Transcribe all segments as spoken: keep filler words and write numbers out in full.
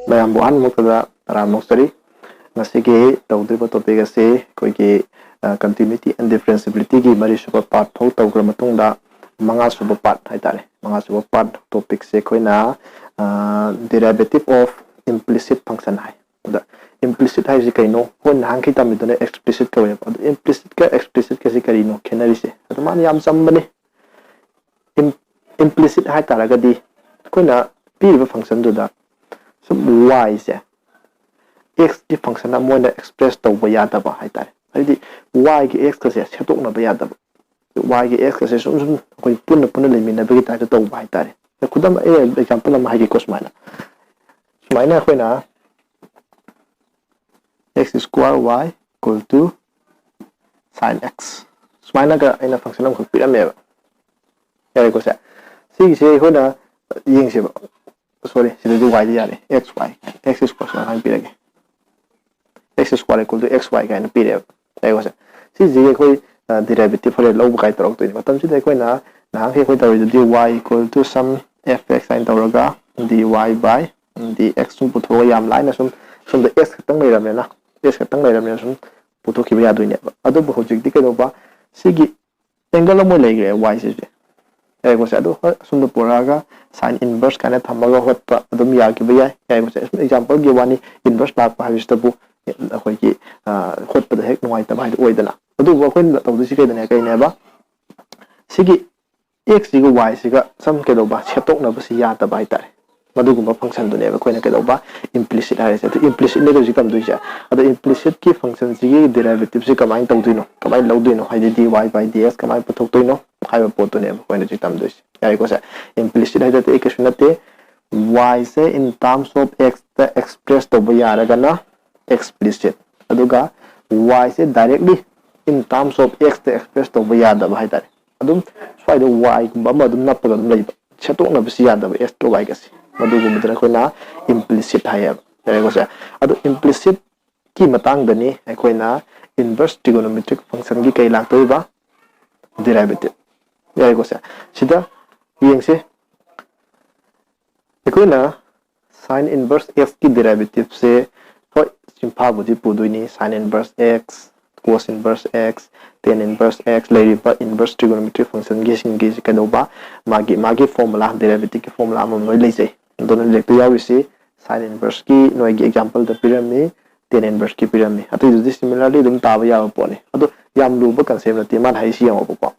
ꯃꯌꯥꯝꯕꯨ ꯑꯍꯥꯟꯕꯃꯛꯇꯗ ꯇꯔꯥꯝꯅ ꯑꯣꯛꯆꯔꯤ꯫ ꯉꯁꯤꯒꯤ ꯇꯧꯗꯣꯔꯤꯕ topic ꯑꯁꯤ ꯑꯩꯈꯣꯏꯒꯤ continuity and differentiabilityꯒꯤ ꯃꯔꯤꯁꯨꯕ part ꯐꯥꯎ ꯇꯧꯈ꯭ꯔ ꯃꯇꯨꯡꯗ ꯃꯉꯥꯁꯨꯕ part ꯍꯥꯏꯇꯥꯔꯦ, ꯃꯉꯥꯁꯨꯕ part topicꯁꯦ ꯑꯩꯈꯣꯏꯅ derivative of implicit function ꯍꯥꯏ꯫ ꯑꯗ implicit ꯍꯥꯏꯁꯤ ꯀꯩꯅꯣ? ꯑꯩꯈꯣꯏ ꯅꯍꯥꯟꯈꯩ ꯇꯝꯃꯤꯗꯨꯅ explicit ꯀꯧꯋꯦꯕ꯫ ꯑꯗꯨ implicitꯀ explicitꯀꯁꯤ ꯀꯔꯤꯅꯣ ꯈꯦꯠꯅꯔꯤꯁꯦ? ꯑꯗꯨ ꯃꯥꯅ ꯌꯥꯝ ꯆꯝꯕꯅꯤ꯫ Implicit ꯍꯥꯏ ꯇꯥꯔꯒꯗꯤ ꯑꯩꯈꯣꯏꯅ ꯄꯤꯔꯤꯕ functionꯗꯨꯗ ꯁꯨꯝ yꯁꯦ xꯀꯤ function ꯑꯃ ꯑꯣꯏꯅ express ꯇꯧꯕ ꯌꯥꯗꯕ ꯍꯥꯏꯇꯥꯔꯦ꯫ ꯍꯥꯏꯗꯤ yꯒꯤ xꯀꯁꯦ ꯁꯦꯠꯇꯣꯛꯅꯕ ꯌꯥꯗꯕ, yꯒꯤ xꯀꯁꯦ ꯁꯨꯝ ꯁꯨꯝ ꯑꯩꯈꯣꯏ ꯄꯨꯟꯅ ꯄꯨꯟꯅ ꯂꯩꯃꯤꯟꯅꯕꯒꯤ typeꯇ ꯇꯧꯕ ꯍꯥꯏꯇꯥꯔꯦ꯫ ꯈꯨꯗꯝ ꯑꯩꯅ example ꯑꯃ ꯍꯥꯏꯒꯦꯀꯣ꯫ ꯁꯨꯃꯥꯏꯅ ꯁꯨꯃꯥꯏꯅ ꯑꯩꯈꯣꯏꯅ x square y equal to sin x ꯁꯨꯃꯥꯏꯅꯒ ꯑꯩꯅ function ꯑꯃꯈꯛ ꯄꯤꯔꯝꯃꯦꯕ꯫ ꯌꯥꯔꯦꯀꯣ ꯁꯦ? ꯁꯤꯒꯤꯁꯦ ꯑꯩꯈꯣꯏꯅ ꯌꯦꯡꯁꯦꯕ꯫ Sorry, ꯁꯤꯗꯗꯤ yꯗꯤ ꯌꯥꯔꯦ, xy, x square ꯁꯨꯃꯥꯏꯅ ꯄꯤꯔꯒꯦ꯫ X square equal to xy ꯀꯥꯏꯅ ꯄꯤꯔꯦꯕ꯫ ꯌꯥꯔꯦꯀꯣ ꯁꯦ? ꯁꯤꯁꯤꯒꯤ ꯑꯩꯈꯣꯏ derivative ꯍꯣꯔꯦꯟ ꯂꯧꯕ ꯀꯥꯏ ꯇꯧꯔꯛꯇꯣꯏꯅꯤ꯫ ꯃꯇꯝꯁꯤꯗ ꯑꯩꯈꯣꯏꯅ ꯅꯍꯥꯟꯈꯩ ꯑꯩꯈꯣꯏ ꯇꯧꯔꯤꯗꯨꯗꯤ y equal to some fx ꯍꯥꯏꯅ ꯇꯧꯔꯒ dy by dx ꯁꯨꯝ ꯄꯨꯊꯣꯛꯑꯒ ꯌꯥꯝ ꯂꯥꯏꯅ ꯁꯨꯝ ꯁꯣꯝꯗ x ꯈꯛꯇꯪ ꯂꯩꯔꯕꯅꯤꯅ, x ꯈꯛꯇꯪ ꯂꯩꯔꯕꯅꯤꯅ ꯁꯨꯝ ꯄꯨꯊꯣꯛꯈꯤꯕ ꯌꯥꯗꯣꯏꯅꯦꯕ꯫ ꯑꯗꯨꯕꯨ ꯍꯧꯖꯤꯛꯇꯤ ꯀꯩꯗꯧꯕ? ꯁꯤꯒꯤ angle ꯑꯃ ꯑꯣꯏꯅ ꯂꯩꯈ꯭ꯔꯦ yꯁꯤꯁꯦ꯫ ꯌꯥꯏꯀꯣ ꯁꯦ? ꯑꯗꯨ ꯍꯣꯏ, ꯑꯁꯣꯝꯗ ꯄꯨꯔꯛꯑꯒ sin inverse ꯀꯥꯏꯅ ꯊꯝꯃꯒ ꯍꯣꯠꯄ ꯑꯗꯨꯝ ꯌꯥꯈꯤꯕ ꯌꯥꯏ꯫ ꯌꯥꯏꯀꯣ ꯁꯦ? ꯁꯨꯝ exampleꯒꯤ ꯋꯥꯅꯤ, inverse ꯂꯥꯛꯄ ꯍꯥꯏꯕꯁꯤꯇꯕꯨ ꯑꯩꯈꯣꯏꯒꯤ ꯍꯣꯠꯄꯗ ꯍꯦꯛ ꯅꯨꯡꯉꯥꯏꯇꯕ ꯍꯥꯏꯗꯨ ꯑꯣꯏꯗꯅ꯫ ꯑꯗꯨꯕꯨ ꯑꯩꯈꯣꯏꯅ ꯇꯧꯗꯣꯏꯁꯤ ꯀꯩꯗꯅꯦ, ꯀꯩꯅꯦꯕ? ꯁꯤꯒꯤ xꯁꯤꯒ yꯁꯤꯒ ꯁꯝ ꯀꯩꯗꯧꯕ, ꯁꯦꯠꯇꯣꯛꯅꯕꯁꯤ ꯌꯥꯗꯕ ꯍꯥꯏꯇꯥꯔꯦ꯫ ꯃꯗꯨꯒꯨꯝꯕ functionꯗꯨꯅꯦꯕ ꯑꯩꯈꯣꯏꯅ ꯀꯩꯗꯧꯕ, implicit ꯍꯥꯏꯔꯤꯁꯦ꯫ ꯑꯗꯨ implicitꯅꯦ ꯍꯧꯖꯤꯛ ꯇꯝꯗꯣꯏꯁꯦ꯫ ꯑꯗꯣ implicitꯀꯤ functionꯁꯤꯒꯤ derivative ꯁꯤ ꯀꯃꯥꯏꯅ ꯇꯧꯗꯣꯏꯅꯣ, ꯀꯃꯥꯏꯅ ꯂꯧꯗꯣꯏꯅꯣ, ꯍꯥꯏꯗꯤ dy by dx ꯀꯃꯥꯏꯅ ꯄꯨꯊꯣꯛꯇꯣꯏꯅꯣ ꯍꯥꯏꯕ ꯄꯣꯠꯇꯨꯅꯦꯕ ꯑꯩꯈꯣꯏꯅ ꯍꯧꯖꯤꯛ ꯇꯝꯗꯣꯏꯁꯦ꯫ ꯌꯥꯔꯦꯀꯣ ꯁꯦ? Implicit ꯍꯥꯏꯗꯤ ꯑꯇꯩ ꯀꯩꯁꯨ ꯅꯠꯇꯦ, yꯁꯦ in terms of xꯇ express ꯇꯧꯕ ꯌꯥꯔꯒꯅ explicit, ꯑꯗꯨꯒ yꯁꯦ directly in terms of xꯇ express ꯇꯧꯕ ꯌꯥꯗꯕ ꯍꯥꯏꯇꯥꯔꯦ꯫ ꯑꯗꯨꯝ ꯁ꯭ꯋꯥꯏꯗ yꯒꯨꯝꯕ ꯑꯃ ꯑꯗꯨꯝ ꯅꯞꯄꯒ ꯑꯗꯨꯝ ꯂꯩꯕ, ꯁꯦꯠꯇꯣꯛꯅꯕꯁꯤ ꯌꯥꯗꯕ xꯀ ygꯁꯦ, ꯃꯗꯨꯒꯨꯝꯕꯗꯨꯅ ꯑꯩꯈꯣꯏꯅ implicit ꯍꯥꯏꯌꯦꯕ꯫ ꯌꯥꯔꯦꯀꯣ ꯁꯦ? ꯑꯗꯣ implicitꯀꯤ ꯃꯇꯥꯡꯗꯅꯤ ꯑꯩꯈꯣꯏꯅ inverse trigonometric functionꯒꯤ ꯀꯩ ꯂꯥꯛꯇꯣꯏꯕ, derivative꯫ ꯌꯥꯔꯦꯀꯣ ꯁꯦ? ꯁꯤꯗ ꯌꯦꯡꯁꯦ꯫ ꯑꯩꯈꯣꯏꯅ Sine inverse x ꯀꯤ derivative ꯁꯦ ꯍꯣꯏ ꯁꯤꯝꯐꯥꯕꯨꯗꯤ ꯄꯨꯗꯣꯏꯅꯤ, sine inverse x, cos inverse x, tan inverse x ꯂꯩꯔꯤꯕ inverse trigonometry function ꯒꯤꯁꯤꯡꯒꯤꯁꯤ ꯀꯩꯗꯧꯕ, ꯃꯥꯒꯤ ꯃꯥꯒꯤ formula, derivative ꯀꯤ formula ꯑꯃꯃꯝ ꯂꯣꯏ ꯂꯩꯖꯩ꯫ ꯑꯗꯨꯅ ꯂꯤꯔꯤꯛꯇ ꯌꯥꯎꯔꯤꯁꯤ sine inverse ꯀꯤ ꯅꯣꯏꯒꯤ example ꯗ ꯄꯤꯔꯝꯃꯤ, tan inverse ꯀꯤ ꯄꯤꯔꯝꯃꯤ꯫ ꯑꯇꯩꯗꯨꯗꯤ similarly ꯑꯗꯨꯝ ꯇꯥꯕ ꯌꯥꯕ ꯄꯣꯠꯅꯤ꯫ ꯑꯗꯣ ꯌꯥꯝ ꯂꯨꯕ concept ꯅꯠꯇꯦ, ꯃꯥꯅ ꯍꯥꯏꯁꯤ ꯌꯦꯡꯉꯣꯕꯀꯣ꯫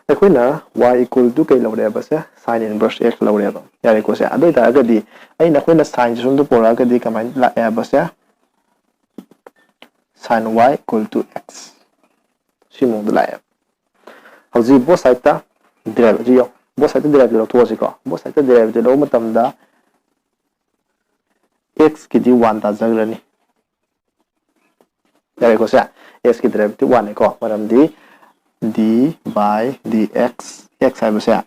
ꯑꯩꯈꯣꯏꯅ y equal to ꯀꯩ ꯂꯧꯔꯦꯕꯁꯦ? Sine inverse x ꯂꯧꯔꯦꯕ꯫ ꯌꯥꯔꯦꯀꯣ ꯁꯦ? ꯑꯗꯨ ꯑꯣꯏꯇꯥꯔꯒꯗꯤ ꯑꯩꯅ, ꯑꯩꯈꯣꯏꯅ sine ꯁꯦ ꯁꯣꯝꯗ ꯄꯨꯔꯛꯑꯒꯗꯤ ꯀꯃꯥꯏꯅ ꯂꯥꯛꯑꯦ ꯍꯥꯏꯕꯁꯦ? Sine y equal to x꯫ ꯁꯤ ꯃꯑꯣꯡꯗ ꯂꯥꯛꯑꯦ꯫ ꯍꯧꯖꯤꯛ both side ꯇ derivative ꯌꯦꯡꯉꯣ꯫ Both side ꯇ derivative ꯂꯧꯊꯣꯛꯑꯁꯤꯀꯣ꯫ Both side ꯇ derivative ꯂꯧꯕ ꯃꯇꯝꯗ x ꯀꯤꯗꯤ one ꯇꯥꯖꯈ꯭ꯔꯅꯤ꯫ ꯌꯥꯔꯦꯀꯣ ꯁꯦ? X ꯀꯤ derivative one ꯅꯤꯀꯣ, ꯃꯔꯝꯗꯤ d by dx, x ꯍꯥꯏꯕꯁꯦ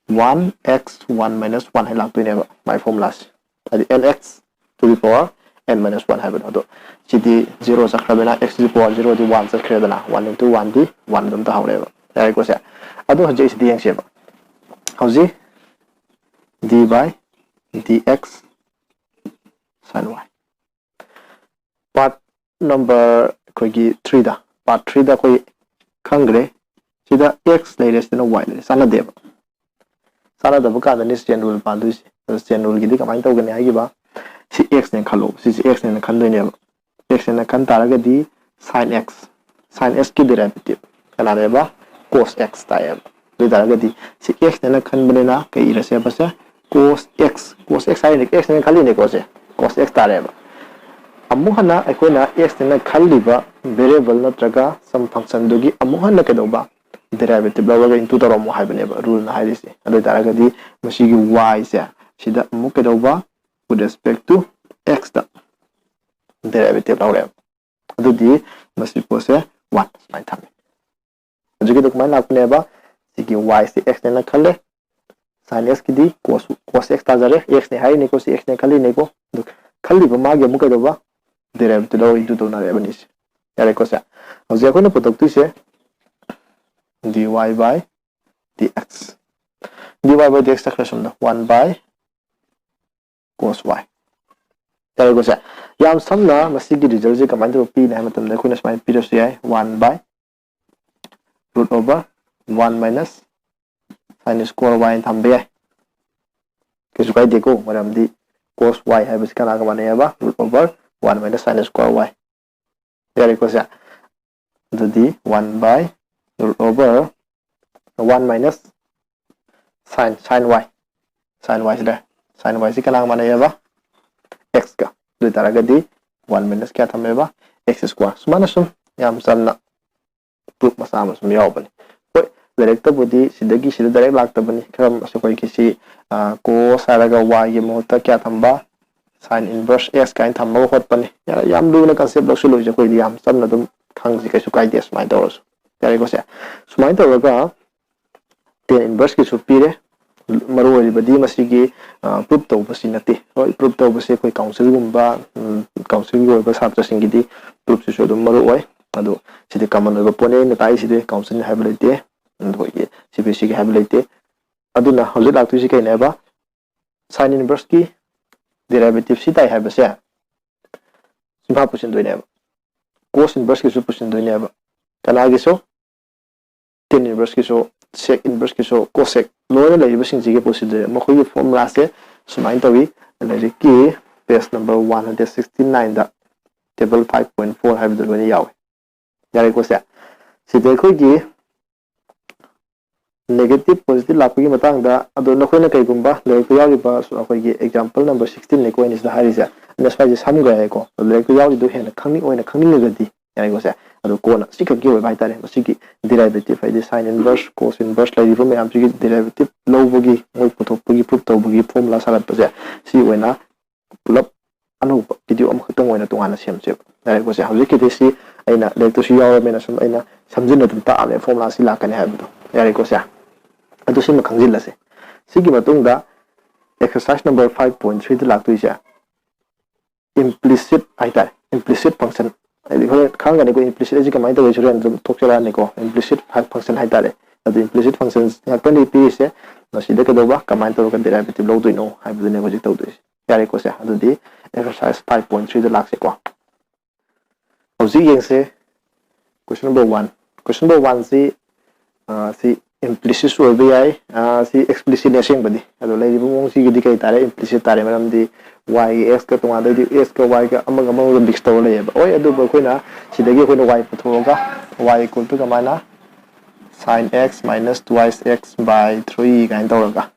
one x one minus one ꯍꯥꯏ ꯂꯥꯛꯇꯣꯏꯅꯦꯕ, ꯃꯥꯏ formula ꯁꯦ꯫ ꯍꯥꯏꯗꯤ nx to the power n minus one ꯍꯥꯏꯕꯗꯣ꯫ ꯑꯗꯣ ꯁꯤꯗꯤ zero ꯆꯠꯈ꯭ꯔꯕꯅꯤꯅ x to the power zero D one ꯆꯠꯈ꯭ꯔꯦꯗꯅ, one into one D one ꯑꯗꯨꯝ ꯇꯥꯍꯧꯔꯦꯕ꯫ ꯌꯥꯔꯦꯀꯣ ꯁꯦ? ꯑꯗꯣ ꯍꯧꯖꯤꯛ ꯁꯤꯗ ꯌꯦꯡꯁꯦꯕ꯫ ꯍꯧꯖꯤꯛ d by dx sine y꯫ Part number ꯑꯩꯈꯣꯏꯒꯤ three ꯗ, part three ꯗ ꯑꯩꯈꯣꯏ ꯈꯪꯈ꯭ꯔꯦ꯫ ꯁꯤꯗ x ꯂꯩꯔꯦ, ꯁꯤꯗꯅ y ꯂꯩꯔꯦ, ꯆꯥꯟꯅꯗꯦꯕ꯫ ꯆꯥꯟꯅꯗꯕ ꯀꯥꯟꯗꯅꯤ chain rule ꯄꯥꯟꯗꯣꯏꯁꯦ꯫ ꯑꯗꯣ chain rule ꯒꯤꯗꯤ ꯀꯃꯥꯏꯅ ꯇꯧꯒꯅꯤ ꯍꯥꯏꯈꯤꯕ? ꯁꯤ x ꯅꯦꯅ ꯈꯜꯂꯣ, ꯁꯤꯁꯦ x ꯅꯦꯅ ꯈꯟꯗꯣꯏꯅꯦꯕ꯫ X ꯅꯦꯅ ꯈꯟ ꯇꯥꯔꯒꯗꯤ sine x, sine x ꯀꯤ derivative ꯀꯅꯥꯅꯦꯕ? Cos x ꯇꯥꯏꯌꯦꯕ꯫ ꯑꯗꯨ ꯑꯣꯏ ꯇꯥꯔꯒꯗꯤ ꯁꯤ x ꯅꯦꯅ ꯈꯟꯕꯅꯤꯅ ꯀꯩ ꯏꯔꯁꯦꯕꯁꯦ? Cos x, cos x ꯍꯥꯏꯔꯤꯅꯦ, x ꯅꯦꯅ ꯈꯜꯂꯤꯅꯦꯀꯣ ꯁꯦ, cos x ꯇꯥꯔꯦꯕ꯫ ꯑꯃꯨꯛ ꯍꯟꯅ ꯑꯩꯈꯣꯏꯅ x ꯅꯦꯅ ꯈꯜꯂꯤꯕ variable ꯅꯠꯇ꯭ꯔꯒ some function ꯗꯨꯒꯤ ꯑꯃꯨꯛ ꯍꯟꯅ ꯀꯩꯗꯧꯕ? Derivative ꯂꯧꯔꯒ into ꯇꯧꯔꯝꯃꯣ ꯍꯥꯏꯕꯅꯦꯕ rule ꯅ ꯍꯥꯏꯔꯤꯁꯦ꯫ ꯑꯗꯨ ꯑꯣꯏ ꯇꯥꯔꯒꯗꯤ ꯃꯁꯤꯒꯤ y ꯁꯦ ꯁꯤꯗ ꯑꯃꯨꯛ ꯀꯩꯗꯧꯕ? With respect to x ꯇ derivative ꯂꯧꯔꯦꯕ꯫ ꯑꯗꯨꯗꯤ ꯃꯁꯤ ꯄꯣꯠꯁꯦ one ꯁꯨꯃꯥꯏꯅ ꯊꯝꯃꯦ꯫ ꯍꯧꯖꯤꯛꯀꯤꯗꯣ ꯀꯃꯥꯏꯅ ꯂꯥꯛꯄꯅꯦꯕ? ꯁꯤꯒꯤ y ꯁꯦ x ꯅꯦꯅ ꯈꯜꯂꯦ, sine x ꯀꯤꯗꯤ cos, cos x ꯇꯥꯖꯔꯦ, x ꯅꯦ ꯍꯥꯏꯔꯤꯅꯦꯀꯣ, ꯁꯤ x ꯅꯦ ꯈꯜꯂꯤꯅꯦꯀꯣ꯫ ꯑꯗꯨ ꯈꯜꯂꯤꯕ ꯃꯥꯒꯤ ꯑꯃꯨꯛ ꯀꯩꯗꯧꯕ? Derivative ꯂꯧꯔ into ꯇꯧꯅꯔꯦꯕ ꯑꯅꯤꯁꯦ꯫ ꯌꯥꯔꯦꯀꯣ ꯁꯦ? ꯍꯧꯖꯤꯛ ꯑꯩꯈꯣꯏꯅ ꯄꯨꯊꯣꯛꯇꯣꯏꯁꯦ dy by dx, dy by dx ꯆꯠꯈ꯭ꯔꯦ ꯁꯣꯝꯗ, one by cos y꯫ ꯌꯥꯔꯦꯀꯣ ꯁꯦ? ꯌꯥꯝ ꯁꯝꯅ ꯃꯁꯤꯒꯤ resultꯁꯦ ꯀꯃꯥꯏꯅ ꯇꯧꯔ ꯄꯤꯅꯤ ꯍꯥꯏꯕ ꯃꯇꯝꯗ ꯑꯩꯈꯣꯏꯅ ꯁꯨꯃꯥꯏꯅ ꯄꯤꯔꯁꯨ ꯌꯥꯏ, one by root over one minus sine square y ꯊꯝꯕ ꯌꯥꯏ꯫ ꯀꯩꯁꯨ ꯀꯥꯏꯗꯦꯀꯣ, ꯃꯔꯝꯗꯤ cos y ꯍꯥꯏꯕꯁꯤ ꯀꯅꯥꯒ ꯃꯥꯟꯅꯩ ꯍꯥꯏꯕ? Root over one minus sine square y꯫ ꯌꯥꯔꯦꯀꯣ ꯁꯦ? ꯑꯗꯨꯗꯤ one by root over one minus sine, sine y, sine y ꯁꯤꯗ, sine y ꯁꯤ ꯀꯅꯥꯒ ꯃꯥꯟꯅꯩꯑꯕ? X ꯀ꯫ ꯑꯗꯨ ꯑꯣꯏꯇꯥꯔꯒꯗꯤ one minus ꯀꯌꯥ ꯊꯝꯃꯦꯕ? X square꯫ ꯁꯨꯃꯥꯏꯅ ꯁꯨꯝ ꯌꯥꯝ ꯆꯝꯅ proof ꯃꯆꯥ ꯑꯃ ꯁꯨꯝ ꯌꯥꯎꯕꯅꯤ꯫ ꯍꯣꯏ, ꯂꯥꯏꯔꯤꯛꯇꯕꯨꯗꯤ ꯁꯤꯗꯒꯤ ꯁꯤꯗ direct ꯂꯥꯛꯇꯕꯅꯤ꯫ ꯈꯔ ꯑꯩꯈꯣꯏꯒꯤ ꯁꯤ cos ꯍꯥꯏꯔꯒ y ꯒꯤ ꯃꯍꯨꯠꯇ ꯀꯌꯥ ꯊꯝꯕ? Sine inverse x ꯀꯥꯏꯅ ꯊꯝꯃꯒ ꯍꯣꯠꯄꯅꯤ꯫ ꯌꯥꯝ ꯂꯨꯅ concept ꯂꯧꯁꯤꯜꯂꯣꯏꯁꯦ, ꯑꯩꯈꯣꯏꯗꯤ ꯌꯥꯝ ꯆꯝꯅ ꯑꯗꯨꯝ ꯈꯪꯁꯤ, ꯀꯩꯁꯨ ꯀꯥꯏꯗꯦ ꯁꯨꯃꯥꯏꯅ ꯇꯧꯔꯁꯨ꯫ ꯌꯥꯔꯦꯀꯣ ꯁꯦ? ꯁꯨꯃꯥꯏꯅ ꯇꯧꯔꯒ tan inverse ꯀꯤꯁꯨ ꯄꯤꯔꯦ꯫ ꯃꯔꯨ ꯑꯣꯏꯔꯤꯕꯗꯤ ꯃꯁꯤꯒꯤ proof ꯇꯧꯕꯁꯤ ꯅꯠꯇꯦ꯫ ꯍꯣꯏ, proof ꯇꯧꯕꯁꯤ ꯑꯩꯈꯣꯏ council ꯒꯨꯝꯕ, council ꯒꯤ ꯑꯣꯏꯕ ꯁꯥꯇ꯭ꯔꯁꯤꯡꯒꯤꯗꯤ proof ꯁꯤꯁꯨ ꯑꯗꯨꯝ ꯃꯔꯨ ꯑꯣꯏ꯫ ꯑꯗꯣ ꯁꯤꯗꯤ common ꯑꯣꯏꯕ ꯄꯣꯠꯅꯤ꯫ ꯑꯩꯅ ꯇꯥꯛꯏꯁꯤꯗꯤ council ꯅꯤ ꯍꯥꯏꯕ ꯂꯩꯇꯦ, ꯑꯩꯈꯣꯏꯒꯤ C B S E ꯒꯤ ꯍꯥꯏꯕ ꯂꯩꯇꯦ꯫ ꯑꯗꯨꯅ ꯍꯧꯖꯤꯛ ꯂꯥꯛꯇꯣꯏꯁꯤ ꯀꯩꯅꯦꯕ? Sine inverse ꯀꯤ derivative ꯁꯤ ꯇꯥꯏ ꯍꯥꯏꯕꯁꯦ ꯁꯤꯐꯥ ꯄꯨꯁꯤꯟꯗꯣꯏꯅꯦꯕ꯫ Cos inverse ꯀꯤꯁꯨ ꯄꯨꯁꯤꯟꯗꯣꯏꯅꯦꯕ꯫ ꯀꯅꯥꯒꯤꯁꯨ? Tan inverse ꯀꯤꯁꯨ, sec inverse ꯀꯤꯁꯨ, cosec ꯂꯣꯏꯅ ꯂꯩꯔꯤꯕꯁꯤꯡꯁꯤꯒꯤ ꯄꯨꯁꯤꯟꯗꯣꯏꯅꯦ꯫ ꯃꯈꯣꯏꯒꯤ formula ꯁꯦ ꯁꯨꯃꯥꯏꯅ ꯇꯧꯏ꯫ ꯂꯥꯏꯔꯤꯛꯀꯤ page number one hundred sixty nine ꯗ table five point four ꯍꯥꯏꯕꯗꯨ ꯂꯣꯏꯅ ꯌꯥꯎꯏ꯫ ꯌꯥꯔꯦꯀꯣ ꯁꯦ? ꯁꯤꯗ ꯑꯩꯈꯣꯏꯒꯤ negative positive ꯂꯥꯛꯄꯒꯤ ꯃꯇꯥꯡꯗ, ꯑꯗꯣ ꯅꯈꯣꯏꯅ ꯀꯩꯒꯨꯝꯕ ꯂꯥꯏꯔꯤꯛꯇ ꯌꯥꯎꯔꯤꯕ ꯑꯩꯈꯣꯏꯒꯤ example number sixteen ꯅꯤꯀꯣ ꯑꯩꯅ ꯁꯤꯗ ꯍꯥꯏꯔꯤꯁꯦ, ꯑꯩꯅ ꯁ꯭ꯋꯥꯏꯁꯦ ꯁꯝꯈ꯭ꯔꯦ ꯍꯥꯏꯀꯣ꯫ ꯑꯗꯣ ꯂꯥꯏꯔꯤꯛꯇ ꯌꯥꯎꯔꯤꯗꯨ ꯍꯦꯟꯅ ꯈꯪꯅꯤꯡ ꯑꯣꯏꯅ ꯈꯪꯅꯤꯡꯉꯒꯗꯤ, ꯌꯥꯔꯦꯀꯣ ꯁꯦ? ꯑꯗꯣ ꯀꯣꯟꯅ ꯁꯤꯈꯛꯀꯤ ꯑꯣꯏꯕ ꯍꯥꯏꯇꯥꯔꯦ, ꯃꯁꯤꯒꯤ derivative ꯍꯥꯏꯗꯤ sine inverse, cos inverse ꯂꯩꯔꯤꯕ ꯃꯌꯥꯝꯁꯤꯒꯤ derivative ꯂꯧꯕꯒꯤ, ꯃꯣꯏ ꯄꯨꯊꯣꯛꯄꯒꯤ, proof ꯇꯧꯕꯒꯤ formula ꯁꯥꯒꯠꯄꯁꯦ, ꯁꯤ ꯑꯣꯏꯅ ꯄꯨꯂꯞ ꯑꯅꯧꯕ video ꯑꯃꯈꯛꯇꯪ ꯑꯣꯏꯅ ꯇꯣꯉꯥꯟꯅ ꯁꯦꯝꯁꯦꯕ꯫ ꯌꯥꯔꯦꯀꯣ ꯁꯦ? ꯍꯧꯖꯤꯛꯀꯤꯗꯤ ꯁꯤ ꯑꯩꯅ ꯂꯥꯏꯔꯤꯛꯇꯁꯨ ꯌꯥꯎꯔꯕꯅꯤꯅ ꯁꯨꯝ ꯑꯩꯅ ꯁꯝꯖꯤꯟꯅ ꯑꯗꯨꯝ ꯇꯥꯛꯑꯕꯅꯦ formula ꯁꯤ ꯂꯥꯛꯀꯅꯤ ꯍꯥꯏꯕꯗꯣ꯫ ꯌꯥꯔꯦꯀꯣ ꯁꯦ? ꯑꯗꯨ ꯁꯤꯃ ꯈꯪꯖꯤꯜꯂꯁꯦ꯫ ꯁꯤꯒꯤ ꯃꯇꯨꯡꯗ exercise number five point three ꯗ ꯂꯥꯛꯇꯣꯏꯁꯦ implicit ꯍꯥꯏꯇꯥꯔꯦ, implicit function꯫ ꯍꯥꯏꯗꯤ ꯍꯣꯔꯦꯟ ꯈꯪꯒꯅꯤꯀꯣ, implicit ꯑꯁꯤ ꯀꯃꯥꯏꯅ ꯇꯧꯋꯤ, ꯍꯣꯔꯦꯟ ꯑꯗꯨꯝ ꯊꯣꯛꯆꯔꯛꯑꯅꯤꯀꯣ, implicit function ꯍꯥꯏꯇꯥꯔꯦ꯫ ꯑꯗꯨ implicit function ꯉꯥꯛꯇꯅꯤ ꯄꯤꯔꯤꯁꯦ꯫ ꯃꯁꯤꯗ ꯀꯩꯗꯧꯕ, ꯀꯃꯥꯏꯅ ꯇꯧꯔꯒ derivative ꯂꯧꯗꯣꯏꯅꯣ ꯍꯥꯏꯕꯗꯨꯅꯦ ꯍꯧꯖꯤꯛ ꯇꯧꯗꯣꯏꯁꯦ꯫ ꯌꯥꯔꯦꯀꯣ ꯁꯦ꯫ ꯑꯗꯨꯗꯤ exercise five point three ꯗ ꯂꯥꯛꯁꯦꯀꯣ꯫ ꯍꯧꯖꯤꯛ ꯌꯦꯡꯁꯦ, question number one꯫ Question number one ꯁꯤ, ꯑ, ꯁꯤ implicitꯁꯨ ꯑꯣꯏꯕ ꯌꯥꯏ, ꯑ, ꯁꯤ explicitꯅꯦ ꯑꯁꯦꯡꯕꯗꯤ꯫ ꯑꯗꯣ ꯂꯩꯔꯤꯕ ꯃꯑꯣꯡꯁꯤꯒꯤꯗꯤ ꯀꯩ ꯇꯥꯔꯦ? Implicit ꯇꯥꯔꯦ꯫ ꯃꯔꯝꯗꯤ y ꯒ x ꯀ ꯇꯣꯉꯥꯟꯗꯩꯗꯤ x ꯀ y ꯒ ꯑꯃꯒ ꯑꯃꯒ mix ꯇꯧꯔ ꯂꯩꯌꯦꯕ꯫ ꯍꯣꯏ, ꯑꯗꯨꯕꯨ ꯑꯩꯈꯣꯏꯅ ꯁꯤꯗꯒꯤ ꯑꯩꯈꯣꯏꯅ y ꯄꯨꯊꯣꯛꯑꯒ y equal to ꯀꯃꯥꯏꯅ? Sin x minus twice x by three ꯀꯥꯏꯅ ꯇꯧꯔꯒ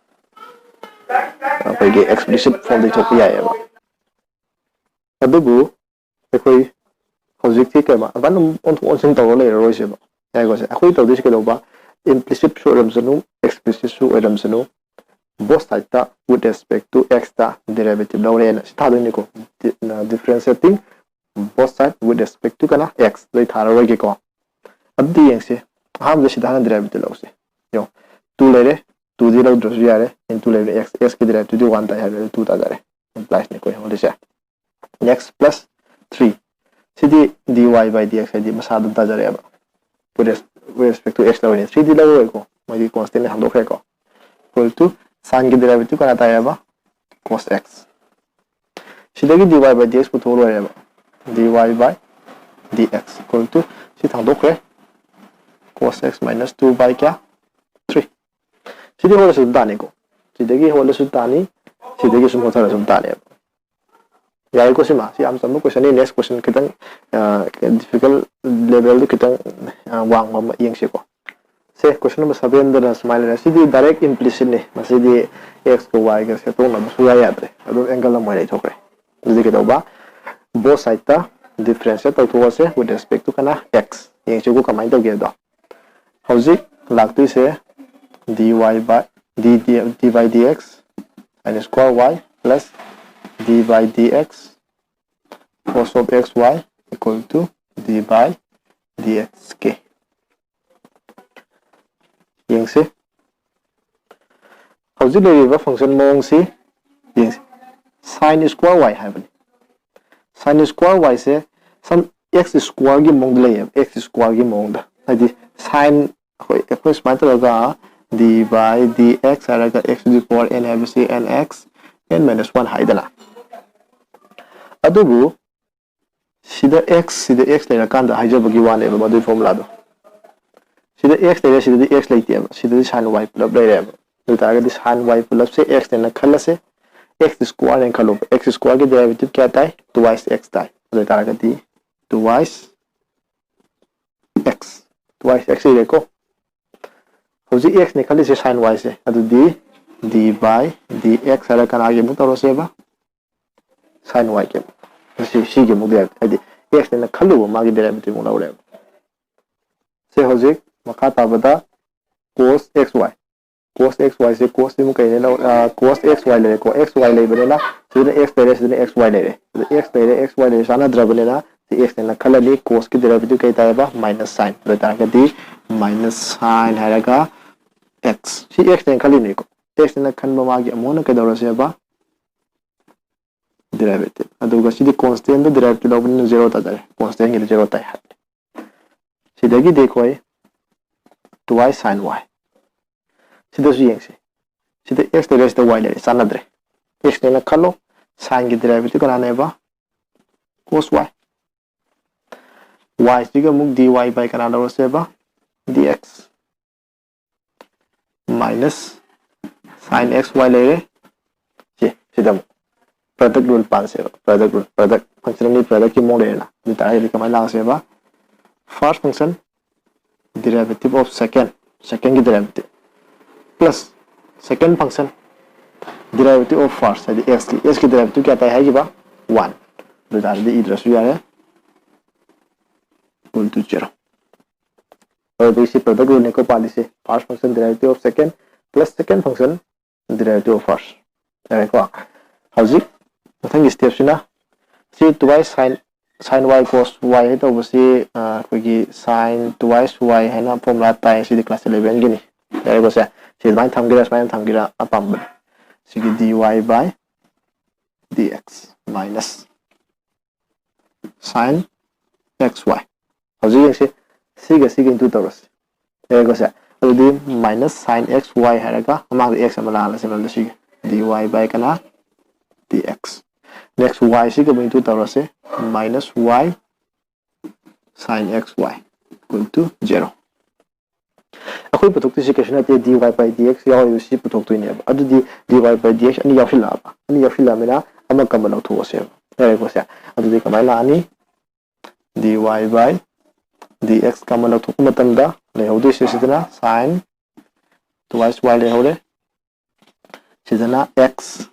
ꯑꯩꯈꯣꯏꯒꯤ explicit formꯗ ꯊꯣꯛꯄ ꯌꯥꯏꯑꯕ꯫ ꯑꯗꯨꯕꯨ ꯑꯩꯈꯣꯏ ꯍꯧꯖꯤꯛꯇꯤ ꯀꯩꯕ, ꯑꯗꯨꯃꯥꯏꯅ ꯑꯗꯨꯝ ꯑꯣꯟꯊꯣꯛ ꯑꯣꯟꯁꯤꯟ ꯇꯧꯔ ꯂꯩꯔꯔꯣꯏꯁꯦꯕ꯫ ꯌꯥꯏꯀꯣ ꯁꯦ? ꯑꯩꯈꯣꯏ ꯇꯧꯗꯣꯏꯁꯦ ꯀꯩꯗꯧꯕ? Implicitꯁꯨ ꯑꯣꯏꯔꯝꯁꯅꯨ, explicitꯁꯨ ꯑꯣꯏꯔꯝꯁꯅꯨ, both sideꯇ with respect to x ꯇ derivative ꯂꯧꯔꯦꯅ ꯁꯤ ꯊꯥꯗꯣꯏꯅꯤꯀꯣ꯫ Di-, differentiating both side with respect to ꯀꯅꯥ? X꯫ ꯂꯣꯏ ꯊꯥꯔꯔꯣꯏꯒꯦꯀꯣ꯫ ꯑꯗꯨꯗꯤ ꯌꯦꯡꯁꯤ꯫ ꯑꯍꯥꯟꯕꯗ ꯁꯤꯗ ꯍꯥꯟꯅ derivative ꯂꯧꯁꯦ꯫ ꯌꯦꯡꯉꯣ, two ꯂꯩꯔꯦ, twoꯗꯤ ꯂꯧꯗ꯭ꯔꯁꯨ ꯌꯥꯔꯦ꯫ Into ꯂꯩꯕꯅꯤ x, x ꯀꯤ derivative ꯗꯤ one ꯇꯥꯏ ꯍꯥꯏꯕꯗ two ꯇꯥꯖꯔꯦ꯫ Impliesꯅꯤꯀꯣ ꯌꯦꯡꯉꯣ ꯑꯗꯨꯁꯦ꯫ X plus three꯫ CD dy by dx ꯍꯥꯏꯗꯤ ꯃꯁꯥ ꯑꯗꯨꯝ ꯇꯥꯖꯔꯛꯑꯦꯕ꯫ With res-, with respect to x ꯂꯧꯔꯤꯅꯦ꯫ Three ꯗꯤ ꯂꯧꯔꯣꯏꯀꯣ, ꯃꯣꯏꯗꯤ constantꯅꯤ ꯍꯟꯗꯣꯛꯈ꯭ꯔꯦꯀꯣ꯫ Equal to sinꯒꯤ derivative ꯀꯅꯥ ꯇꯥꯏꯌꯦꯕ? Cos x꯫ ꯁꯤꯗꯒꯤ dy by dx ꯄꯨꯊꯣꯛꯑ ꯂꯣꯏꯔꯦꯕ꯫ Dy by dx equal to ꯁꯤ ꯊꯥꯡꯗꯣꯛꯈ꯭ꯔꯦ꯫ Cos x minus two by ꯀꯌꯥ? Three꯫ ꯁꯤꯗꯤ ꯍꯣꯠꯂꯁꯨ ꯑꯗꯨꯝ ꯇꯥꯅꯤꯀꯣ꯫ ꯁꯤꯗꯒꯤ ꯍꯣꯠꯂꯁꯨ ꯇꯥꯅꯤ, ꯁꯤꯗꯒꯤ ꯁꯨꯝ ꯍꯣꯠꯊꯔꯁꯨ ꯑꯗꯨꯝ ꯇꯥꯅꯦꯕ꯫ ꯌꯥꯏꯀꯣ ꯁꯤꯃ? ꯁꯤ ꯌꯥꯝ ꯆꯝꯕ questionꯅꯤ꯫ Next question ꯈꯤꯇꯪ, ꯑ, difficult levelꯗꯨ ꯈꯤꯇꯪ, ꯑ, ꯋꯥꯡꯕ ꯑꯃ ꯌꯦꯡꯁꯤꯀꯣ꯫ ꯁꯦ, question number sevenꯗꯅ ꯁꯨꯃꯥꯏꯅ ꯂꯩꯔꯦ꯫ ꯁꯤꯗꯤ direct implicitꯅꯤ꯫ ꯃꯁꯤꯗꯤ x ꯀ y ꯒ ꯁꯦꯠꯇꯣꯛꯅꯕ ꯁꯨꯡꯌꯥ ꯌꯥꯗ꯭ꯔꯦ꯫ ꯑꯗꯨꯝ angle ꯑꯃ ꯑꯣꯏꯅ ꯂꯩꯊꯣꯛꯈ꯭ꯔꯦ꯫ ꯑꯗꯨꯗꯤ ꯀꯩꯗꯧꯕ? Both sideꯇ differentiate ꯇꯧꯊꯣꯛꯑꯁꯦ with respect to ꯀꯅꯥ? X꯫ ꯌꯦꯡꯁꯤꯀꯣ ꯀꯃꯥꯏꯅ ꯇꯧꯒꯦ ꯑꯗꯣ꯫ ꯍꯧꯖꯤꯛ ꯂꯥꯛꯇꯣꯏꯁꯦ dy by, d, d, d by dx sin square y plus d by dx cos of xy equal to d by dxk꯫ ꯌꯦꯡꯁꯤ꯫ ꯍꯧꯖꯤꯛ ꯂꯩꯔꯤꯕ function ꯃꯑꯣꯡꯁꯤ ꯌꯦꯡꯁꯤ꯫ Sin square y ꯍꯥꯏꯕꯅꯤ꯫ Sin square y ꯁꯦ ꯁꯝ x square ꯒꯤ ꯃꯑꯣꯡꯗ ꯂꯩꯌꯦꯕ, x square ꯒꯤ ꯃꯑꯣꯡꯗ꯫ ꯍꯥꯏꯗꯤ sin ꯑꯩꯈꯣꯏ, ꯑꯩꯈꯣꯏ ꯁꯨꯃꯥꯏꯅ ꯇꯧꯔꯒ d by dx ꯍꯥꯏꯔꯒ x to the power n ꯍꯥꯏꯕꯁꯤ nx n minus one ꯍꯥꯏꯗꯅ꯫ ꯑꯗꯨꯕꯨ ꯁꯤꯗ x, ꯁꯤꯗ x ꯂꯩꯔꯀꯥꯟꯗ ꯍꯥꯏꯖꯕꯒꯤ ꯋꯥꯅꯦꯕ ꯃꯗꯨꯒꯤ formula ꯗꯣ꯫ ꯁꯤꯗ x ꯂꯩꯔꯦ, ꯁꯤꯗꯗꯤ x ꯂꯩꯇꯦꯕ, ꯁꯤꯗꯗꯤ sin y ꯄꯨꯂꯞ ꯂꯩꯔꯦꯕ꯫ ꯑꯗꯨ ꯑꯣꯏꯇꯥꯔꯒꯗꯤ sin y ꯄꯨꯂꯞꯁꯦ x ꯅꯦꯅ ꯈꯜꯂꯁꯦ, x square ꯅꯦꯅ ꯈꯜꯂꯣꯕ꯫ X square ꯒꯤ derivative ꯀꯌꯥ ꯇꯥꯏ? Two x ꯇꯥꯏ꯫ ꯑꯗꯨ ꯑꯣꯏꯇꯥꯔꯒꯗꯤ two x, x, two x ꯏꯔꯦꯀꯣ꯫ ꯍꯧꯖꯤꯛ x ꯅꯦ ꯈꯜꯂꯤꯁꯦ sin y ꯁꯦ, ꯑꯗꯨꯗꯤ d by dx ꯍꯥꯏꯔ ꯀꯅꯥꯒꯤ ꯑꯃꯨꯛ ꯇꯧꯔꯁꯦꯕ? Sin y ꯒꯤ꯫ ꯁꯤ, ꯁꯤꯒꯤ ꯑꯃꯨꯛ derivative, ꯍꯥꯏꯗꯤ x ꯅꯦꯅ ꯈꯜꯂꯨꯕ ꯃꯥꯒꯤ derivative ꯑꯃꯨꯛ ꯂꯧꯔꯦꯕ꯫ ꯁꯤ ꯍꯧꯖꯤꯛ ꯃꯈꯥ ꯇꯥꯕꯗ cos x y꯫ Cos x y ꯁꯦ, cos ꯁꯤꯃꯨꯛ ꯀꯩꯅꯦ? ꯑ, cos x y ꯂꯩꯔꯦꯀꯣ꯫ X y ꯂꯩꯕꯅꯤꯅ ꯁꯤꯗꯅ x ꯂꯩꯔꯦ, ꯁꯤꯗꯅ x y ꯂꯩꯔꯦ꯫ ꯑꯗ x ꯂꯩꯔꯦ, x y ꯂꯩꯔꯦ, ꯆꯥꯟꯅꯗ꯭ꯔꯕꯅꯤꯅ ꯁꯤ x ꯅꯦꯅ ꯈꯜꯂꯅꯤ꯫ Cos ꯀꯤ derivative ꯀꯩ ꯇꯥꯏꯌꯦꯕ? Minus sin꯫ ꯑꯗꯨ ꯑꯣꯏꯇꯥꯔꯒꯗꯤ minus sin ꯍꯥꯏꯔꯒ x꯫ ꯁꯤ x ꯅꯦꯅ ꯈꯜꯂꯤꯅꯤꯀꯣ꯫ X ꯅꯦꯅ ꯈꯟꯕ ꯃꯥꯒꯤ ꯑꯃꯨꯛ ꯍꯟꯅ ꯀꯩꯗꯧꯔꯁꯦꯕ? Derivative꯫ ꯑꯗꯨꯒ ꯁꯤꯗꯤ constant ꯗ derivative ꯂꯧꯕꯅꯤꯅ zero ꯇꯥꯖꯔꯦ꯫ Constant ꯒꯤꯗꯤ zero ꯇꯥꯏ ꯍꯥꯏꯕꯅꯤ꯫ ꯁꯤꯗꯒꯤꯗꯤ ꯑꯩꯈꯣꯏ two y sin y꯫ ꯁꯤꯗꯁꯨ ꯌꯦꯡꯁꯤ꯫ ꯁꯤꯗ x ꯂꯩꯔꯦ, ꯁꯤꯗ y ꯂꯩꯔꯦ, ꯆꯥꯟꯅꯗ꯭ꯔꯦ꯫ X ꯅꯦꯅ ꯈꯜꯂꯣ, sin ꯒꯤ derivative ꯀꯅꯥꯅꯦꯕ? Cos y꯫ Y ꯁꯤꯒ ꯑꯃꯨꯛ dy by ꯀꯅꯥ ꯂꯧꯔꯁꯦꯕ? Dx꯫ Minus sin x y ꯂꯩꯔꯦ꯫ ꯁꯤ, ꯁꯤꯗ ꯑꯃꯨꯛ product rule ꯄꯥꯟꯁꯦꯕ꯫ Product rule, product, function ꯑꯅꯤ product ꯀꯤ ꯃꯑꯣꯡ ꯂꯩꯔꯦꯅ꯫ ꯑꯗꯨ ꯑꯣꯏꯇꯥꯔꯒꯗꯤ ꯀꯃꯥꯏꯅ ꯂꯥꯛꯁꯦꯕ? First function derivative of second, second ꯒꯤ derivative, plus second function derivative of first, ꯍꯥꯏꯗꯤ x ꯀꯤ, x ꯀꯤ derivative ꯀꯌꯥ ꯇꯥꯏ ꯍꯥꯏꯈꯤꯕ? One꯫ ꯑꯗꯨ ꯑꯣꯏꯇꯥꯔꯒꯗꯤ ꯏꯗ꯭ꯔꯁꯨ ꯌꯥꯔꯦ, equal to zero꯫ ꯑꯗꯨꯗꯤ ꯁꯤ product rule ꯅꯤꯀꯣ ꯄꯥꯜꯂꯤꯁꯦ, first function derivative of second plus second function derivative of first꯫ ꯌꯥꯔꯦꯀꯣ? ꯍꯧꯖꯤꯛ ꯃꯊꯪꯒꯤ step ꯁꯤꯅ ꯁꯤ two y sin, sin y cos y ꯍꯥꯏ ꯇꯧꯕꯁꯤ, ꯑ, ꯑꯩꯈꯣꯏꯒꯤ sin two x y ꯍꯥꯏꯅ formula ꯇꯥꯏ, ꯁꯤꯗꯤ class eleven ꯒꯤꯅꯤ꯫ ꯌꯥꯔꯦꯀꯣ ꯁꯦ? ꯁꯤ ꯑꯗꯨꯃꯥꯏꯅ ꯊꯝꯒꯦꯔꯥ, ꯁꯨꯃꯥꯏꯅ ꯊꯝꯒꯦꯔꯥ, ꯑꯄꯥꯝꯕꯅꯤ꯫ ꯁꯤꯒꯤ dy by dx minus sin x y꯫ ꯍꯧꯖꯤꯛ ꯌꯦꯡꯁꯤ, ꯁꯤꯒ ꯁꯤꯒ into ꯇꯧꯔꯁꯤ꯫ ꯌꯥꯔꯦꯀꯣ ꯁꯦ? ꯑꯗꯨꯗꯤ minus sin x y ꯍꯥꯏꯔꯒ ꯃꯃꯥꯡꯗ x ꯑꯃ ꯂꯥꯛꯍꯜꯂꯁꯤ, ꯃꯔꯝꯗꯤ ꯁꯤꯒꯤ dy by ꯀꯅꯥ? dx. Next y ꯁꯤ ꯀꯃꯥꯏꯅ ꯇꯧꯔꯁꯦ? Minus y sin xy equal to zero. ꯑꯩꯈꯣꯏ ꯄꯨꯊꯣꯛꯇꯣꯏꯁꯤ ꯀꯩꯁꯨ ꯅꯠꯇꯦ, dy by dx ꯌꯥꯎꯔꯤꯕꯁꯤ ꯄꯨꯊꯣꯛꯇꯣꯏꯅꯦꯕ꯫ ꯑꯗꯨꯗꯤ dy by dx ꯑꯅꯤ ꯌꯥꯎꯁꯤꯜꯂꯛꯑꯕ, ꯑꯅꯤ ꯌꯥꯎꯁꯤꯜꯂꯛꯑꯕꯅꯤꯅ ꯑꯃ common ꯂꯧꯊꯣꯛꯑꯁꯦꯕ꯫ ꯌꯥꯔꯦꯀꯣ ꯁꯦ? ꯑꯗꯨꯗꯤ ꯀꯃꯥꯏꯅ ꯂꯥꯛꯑꯅꯤ? Dy by dx common ꯂꯧꯊꯣꯛꯄ ꯃꯇꯝꯗ ꯂꯩꯍꯧꯗꯣꯏꯁꯦ ꯁꯤꯗꯅ sin twice y ꯂꯩꯍꯧꯔꯦ, ꯁꯤꯗꯅ x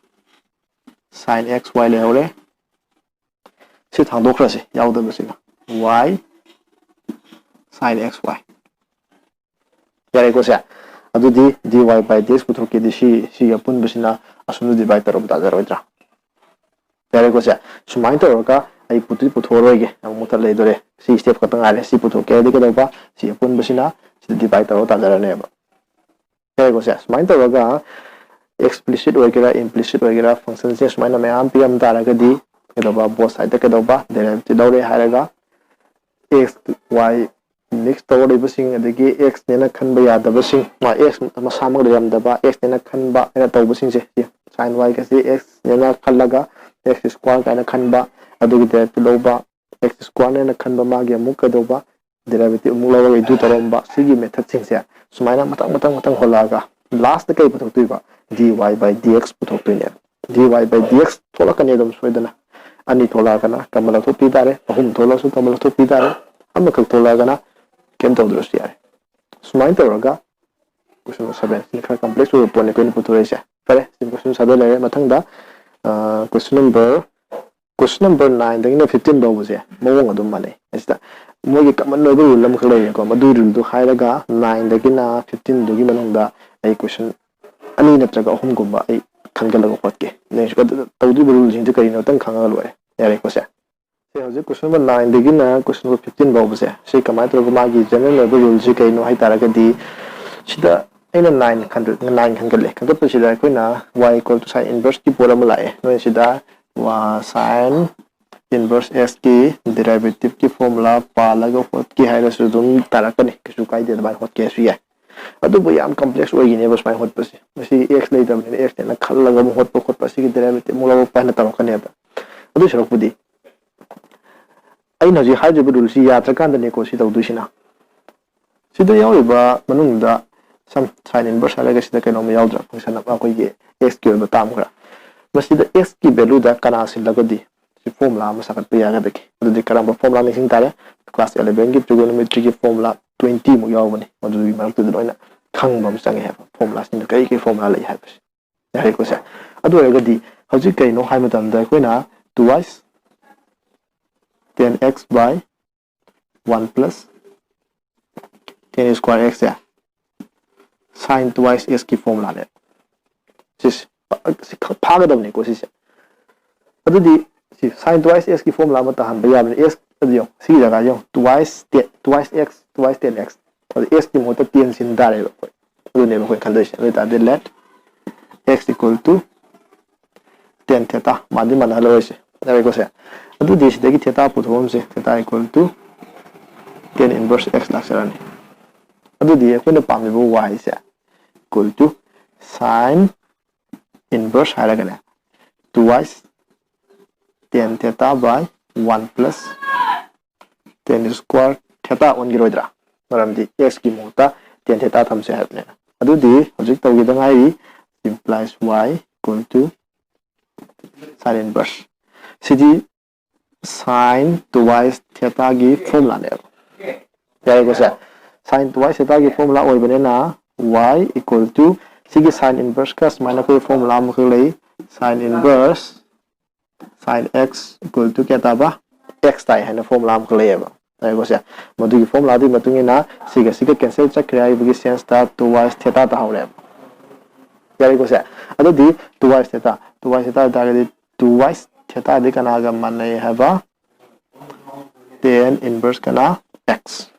sin xy ꯂꯩꯍꯧꯔꯦ꯫ ꯁꯤ ꯊꯥꯡꯗꯣꯛꯈ꯭ꯔꯁꯤ, ꯌꯥꯎꯗꯕꯁꯤꯒ, y sin xy꯫ ꯌꯥꯔꯦꯀꯣ ꯁꯦ? ꯑꯗꯨꯗꯤ dy by dx ꯄꯨꯊꯣꯛꯀꯦꯗꯤ ꯁꯤ, ꯁꯤꯒꯤ ꯑꯄꯨꯟꯕꯁꯤꯅ ꯑꯁꯨꯝꯅ divide ꯇꯧꯔꯒ ꯇꯥꯖꯔꯣꯏꯗ꯭ꯔꯥ? ꯌꯥꯔꯦꯀꯣ ꯁꯦ? ꯁꯨꯃꯥꯏꯅ ꯇꯧꯔꯒ ꯑꯩ ꯄꯨꯊꯣꯛ-, ꯄꯨꯊꯣꯛꯑꯔꯣꯏꯒꯦ, ꯑꯃꯨꯛ ꯃꯊꯛ ꯂꯩꯗꯣꯔꯦ꯫ ꯁꯤ step ꯈꯛꯇ ꯉꯥꯏꯔꯦ꯫ ꯁꯤ ꯄꯨꯊꯣꯛꯀꯦ ꯍꯥꯏꯗꯤ ꯀꯩꯗꯧꯕ? ꯁꯤ ꯑꯄꯨꯟꯕꯁꯤꯅ ꯁꯤꯗ divide ꯇꯧꯔꯒ ꯇꯥꯖꯔꯅꯦꯕ꯫ ꯌꯥꯔꯦꯀꯣ ꯁꯦ? ꯁꯨꯃꯥꯏꯅ ꯇꯧꯔꯒ explicit ꯑꯣꯏꯒꯦꯔꯥ implicit ꯑꯣꯏꯒꯦꯔꯥ function ꯁꯦ ꯁꯨꯃꯥꯏꯅ ꯃꯌꯥꯝ ꯄꯤꯔꯝ ꯇꯥꯔꯒꯗꯤ ꯀꯩꯗꯧꯕ? Both side ꯇ ꯀꯩꯗꯧꯕ? Derivative ꯂꯧꯔꯦ ꯍꯥꯏꯔꯒ x y mix ꯇꯧꯔ ꯂꯩꯕꯁꯤꯡ, ꯑꯗꯒꯤ x ꯅꯦꯅ ꯈꯟꯕ ꯌꯥꯗꯕꯁꯤꯡ, ꯃꯥ x ꯃꯁꯥꯃꯛ ꯂꯩꯔꯝꯗꯕ, x ꯅꯦꯅ ꯈꯟꯕ ꯍꯥꯏꯅ ꯇꯧꯕꯁꯤꯡꯁꯦ, ꯁꯤ sin y ꯒꯁꯤ x ꯅꯦꯅ ꯈꯜꯂꯒ x square ꯀꯥꯏꯅ ꯈꯟꯕ, ꯑꯗꯨꯒꯤ derivative ꯂꯧꯕ, x square ꯅꯦꯅ ꯈꯟꯕ ꯃꯥꯒꯤ ꯑꯃꯨꯛ ꯀꯩꯗꯧꯕ? Derivative ꯑꯃꯨꯛ ꯂꯧꯔꯒ reduce ꯇꯧꯔꯝꯕ꯫ ꯁꯤꯒꯤ method ꯁꯤꯡꯁꯦ ꯁꯨꯃꯥꯏꯅ ꯃꯊꯪ ꯃꯊꯪ ꯃꯊꯪ ꯍꯣꯜꯂꯛꯑꯒ last ꯇ ꯀꯩ ꯄꯨꯊꯣꯛꯇꯣꯏꯕ? Dy by dx ꯄꯨꯊꯣꯛꯇꯣꯏꯅꯦꯕ꯫ Dy by dx ꯊꯣꯛꯂꯛꯀꯅꯤ ꯑꯗꯨꯝ ꯁꯣꯏꯗꯅ꯫ ꯑꯅꯤ ꯊꯣꯛꯂꯛꯑꯒꯅ common ꯂꯧꯊꯣꯛꯄꯤ ꯇꯥꯔꯦ, ꯑꯍꯨꯝ ꯊꯣꯛꯂꯛꯑꯁꯨ common ꯂꯧꯊꯣꯛꯄꯤ ꯇꯥꯔꯦ, ꯑꯃꯈꯛ ꯊꯣꯛꯂꯛꯑꯒꯅ ꯀꯩꯝ ꯇꯧꯗ꯭ꯔꯁꯨ ꯌꯥꯔꯦ꯫ ꯁꯨꯃꯥꯏꯅ ꯇꯧꯔꯒ question number seven ꯁꯤꯅ ꯈꯔ complex ꯑꯣꯏꯕ ꯄꯣꯠꯅꯤ ꯑꯩꯈꯣꯏꯅ ꯄꯨꯊꯣꯔꯛꯏꯁꯦ꯫ ꯐꯔꯦ, ꯁꯤ question seven ꯂꯩꯔꯦ꯫ ꯃꯊꯪꯗ, ꯑ, question number, question number nine ꯗꯒꯤꯅ fifteen ꯐꯥꯎꯕꯁꯦ ꯃꯑꯣꯡ ꯑꯗꯨꯝ ꯃꯥꯟꯅꯩ꯫ ꯑꯁꯤꯗ ꯃꯣꯏꯒꯤ common ꯑꯣꯏꯕ rule ꯑꯃꯈꯛ ꯂꯩꯔꯦꯀꯣ꯫ ꯃꯗꯨꯒꯤ rule ꯗꯨ ꯍꯥꯏꯔꯒ nine ꯗꯒꯤꯅ fifteen ꯗꯨꯒꯤ ꯃꯅꯨꯡꯗ ꯑꯩ question ꯑꯅꯤ ꯅꯠꯇ꯭ꯔꯒ ꯑꯍꯨꯝꯒꯨꯝꯕ ꯑꯩ ꯈꯟꯒꯠꯂꯒ ꯍꯣꯠꯀꯦ꯫ ꯅꯣꯏꯁꯨ ꯑꯗꯨꯗ ꯇꯧꯗꯣꯏꯕ rule ꯁꯤꯡꯁꯦ ꯀꯔꯤꯅꯣ ꯑꯝꯇꯪ ꯈꯪꯉꯒ ꯂꯣꯏꯔꯦ꯫ ꯌꯥꯔꯦꯀꯣ ꯁꯦ? ꯁꯦ, ꯍꯧꯖꯤꯛ question number nine ꯗꯒꯤꯅ question number fifteen ꯐꯥꯎꯕꯁꯦ, ꯁꯤ ꯀꯃꯥꯏꯅ ꯇꯧꯔꯒ ꯃꯥꯒꯤ general ꯑꯣꯏꯕ rule ꯁꯤ ꯀꯩꯅꯣ ꯍꯥꯏ ꯇꯥꯔꯒꯗꯤ, ꯁꯤꯗ ꯑꯩꯅ nine ꯈꯟꯒꯠ-, nine ꯈꯟꯒꯠꯂꯦ꯫ ꯈꯟꯒꯠꯄꯁꯤꯗ ꯑꯩꯈꯣꯏꯅ y equal to sin inverse ꯀꯤ ꯄꯣꯠ ꯑꯃ ꯂꯥꯛꯑꯦ꯫ ꯅꯣꯏ ꯁꯤꯗ, ꯋꯥ, sin inverse x ꯀꯤ derivative ꯀꯤ formula ꯄꯥꯜꯂꯒ ꯍꯣꯠꯀꯦ ꯍꯥꯏꯔꯁꯨ ꯑꯗꯨꯝ ꯇꯥꯔꯛꯀꯅꯤ, ꯀꯩꯁꯨ ꯀꯥꯏꯗꯦ, ꯑꯗꯨꯃꯥꯏꯅ ꯍꯣꯠꯀꯦ ꯍꯥꯏꯁꯨ ꯌꯥꯏ꯫ ꯑꯗꯨꯕꯨ ꯌꯥꯝ complex ꯑꯣꯏꯒꯅꯦꯕ ꯁꯨꯃꯥꯏꯅ ꯍꯣꯠꯄꯁꯦ꯫ ꯃꯁꯤ x ꯂꯩꯇꯕꯅꯤꯅ x ꯅꯦꯅ ꯈꯜꯂꯒ ꯑꯃꯨꯛ ꯍꯣꯠꯄ ꯈꯣꯠꯄ, ꯑꯁꯤꯒꯤ derivative ꯑꯃꯨꯛ ꯂꯧꯔꯛꯄ ꯍꯥꯏꯅ ꯇꯧꯔꯛꯀꯅꯦꯕ꯫ ꯑꯗꯨ ꯁꯔꯨꯛꯄꯨꯗꯤ ꯑꯩꯅ ꯍꯧꯖꯤꯛ ꯍꯥꯏꯖꯕ rule ꯁꯤ ꯌꯥꯗ꯭ꯔꯀꯥꯟꯗꯅꯦꯀꯣ ꯁꯤ ꯇꯧꯗꯣꯏꯁꯤꯅ꯫ ꯁꯤꯗ ꯌꯥꯎꯔꯤꯕ ꯃꯅꯨꯡꯗ ꯁꯝ sine inverse ꯍꯥꯏꯔꯒ ꯁꯤꯗ ꯀꯩꯅꯣꯝꯃ ꯌꯥꯎꯗ꯭ꯔꯥ? Function ꯑꯃ ꯑꯩꯈꯣꯏꯒꯤ x ꯀꯤ ꯑꯣꯏꯕ term ꯈꯔ꯫ ꯃꯁꯤꯗ x ꯀꯤ value ꯗ ꯀꯅꯥ ꯁꯤꯜꯂꯒꯗꯤ ꯁꯤ formula ꯑꯃ ꯁꯥꯒꯠꯄ ꯌꯥꯒꯗꯒꯦ? ꯑꯗꯨꯗꯤ ꯀꯔꯝꯕ formula ꯅꯤꯡꯁꯤꯡ ꯇꯥꯔꯦ? Class eleven ꯒꯤ trigonometry ꯒꯤ formula twenty ꯃꯨꯛ ꯌꯥꯎꯕꯅꯤ, ꯃꯗꯨꯒꯤ ꯃꯔꯛꯇꯨꯗ ꯂꯣꯏꯅ ꯈꯪꯕ ꯑꯃ ꯆꯪꯉꯦ ꯍꯥꯏꯕ, formula ꯁꯤꯡꯗꯣ ꯀꯔꯤ ꯀꯔꯤ formula ꯂꯩ ꯍꯥꯏꯕꯁꯦ꯫ ꯌꯥꯔꯦꯀꯣ ꯁꯦ? ꯑꯗꯨ ꯑꯣꯏꯔꯒꯗꯤ ꯍꯧꯖꯤꯛ ꯀꯩꯅꯣ ꯍꯥꯏ ꯃꯇꯝꯗ ꯑꯩꯈꯣꯏꯅ two y ten x by one plus ten square x say sine twice x ꯀꯤ formula ꯅꯦ꯫ ꯁꯤꯁꯦ ꯐꯥ-, ꯁꯤ ꯈ-, ꯐꯥꯒꯗꯕꯅꯤꯀꯣ ꯁꯤꯁꯦ꯫ ꯑꯗꯨꯗꯤ ꯁꯤ sine twice x ꯀꯤ formula ꯑꯃ ꯇꯥꯍꯟꯕ ꯌꯥꯕꯅꯤ꯫ X ꯑꯗꯨ ꯌꯦꯡꯉꯨ, ꯁꯤꯒꯤ ꯖꯒꯥ ꯌꯦꯡꯉꯨ, twice ten, twice x, twice ten x꯫ ꯑꯗꯨ x ꯀꯤ ꯃꯍꯨꯠꯇ ten ꯁꯤꯟ ꯇꯥꯔꯦꯕ ꯑꯩꯈꯣꯏ꯫ ꯑꯗꯨꯅꯦꯕ ꯑꯩꯈꯣꯏ ꯈꯟꯗꯣꯏꯁꯦ꯫ ꯑꯗꯨ ꯑꯣꯏꯇꯥꯔꯗꯤ let x equal to ten theta, ꯃꯥꯟꯗꯤ ꯃꯥꯟꯅꯍꯜꯂꯔꯣꯏꯁꯦ, ꯌꯥꯔꯦꯀꯣ ꯁꯦ? ꯑꯗꯨꯗꯤ ꯁꯤꯗꯒꯤ theta ꯄꯨꯊꯣꯛꯐꯝꯁꯦ, theta equal to ten inverse x ꯂꯥꯛꯆꯔꯅꯤ꯫ ꯑꯗꯨꯗꯤ ꯑꯩꯈꯣꯏꯅ ꯄꯥꯝꯃꯤꯕ y say equal to sine inverse ꯍꯥꯏꯔꯒꯅꯦ, two y ten theta by one plus ten square theta ꯑꯣꯟꯈꯤꯔꯣꯏꯗ꯭ꯔꯥ? ꯃꯔꯝꯗꯤ x ꯀꯤ ꯃꯍꯨꯠꯇ ten theta ꯊꯝꯁꯦ ꯍꯥꯏꯕꯅꯤꯅ꯫ ꯑꯗꯨꯗꯤ ꯍꯧꯖꯤꯛ ꯇꯧꯒꯦꯗ ꯉꯥꯏꯔꯤ, implies y equal to sine inverse꯫ CD sine twice theta ꯒꯤ formula ꯅꯦꯕ꯫ ꯌꯥꯔꯦꯀꯣ ꯁꯦ? Sine twice theta ꯒꯤ formula ꯑꯣꯏꯕꯅꯤꯅ y equal to ꯁꯤꯒꯤ sine inverse ꯀ ꯁꯨꯃꯥꯏꯅ ꯑꯩꯈꯣꯏ formula ꯑꯃꯈꯛ ꯂꯩ, sine inverse sine x equal to ꯀꯌꯥ ꯇꯥꯕ? X ꯇꯥꯏ ꯍꯥꯏꯅ formula ꯑꯃꯈꯛ ꯂꯩꯌꯦꯕ꯫ ꯌꯥꯔꯦꯀꯣ ꯁꯦ? ꯃꯗꯨꯒꯤ formula ꯗꯨꯒꯤ ꯃꯇꯨꯡ ꯏꯟꯅ ꯁꯤꯒ ꯁꯤꯒ cancel ꯆꯠꯈ꯭ꯔꯦ ꯍꯥꯏꯕꯒꯤ sense ꯇ twice theta ꯇꯥꯍꯧꯔꯦꯕ꯫ ꯌꯥꯔꯦꯀꯣ ꯁꯦ? ꯑꯗꯨꯗꯤ twice theta, twice theta ꯑꯣꯏꯇꯥꯔꯒꯗꯤ twice theta ꯗꯤ ꯀꯅꯥꯒ ꯃꯥꯟꯅꯩ ꯍꯥꯏꯕ? Tan inverse ꯀꯅꯥ? X꯫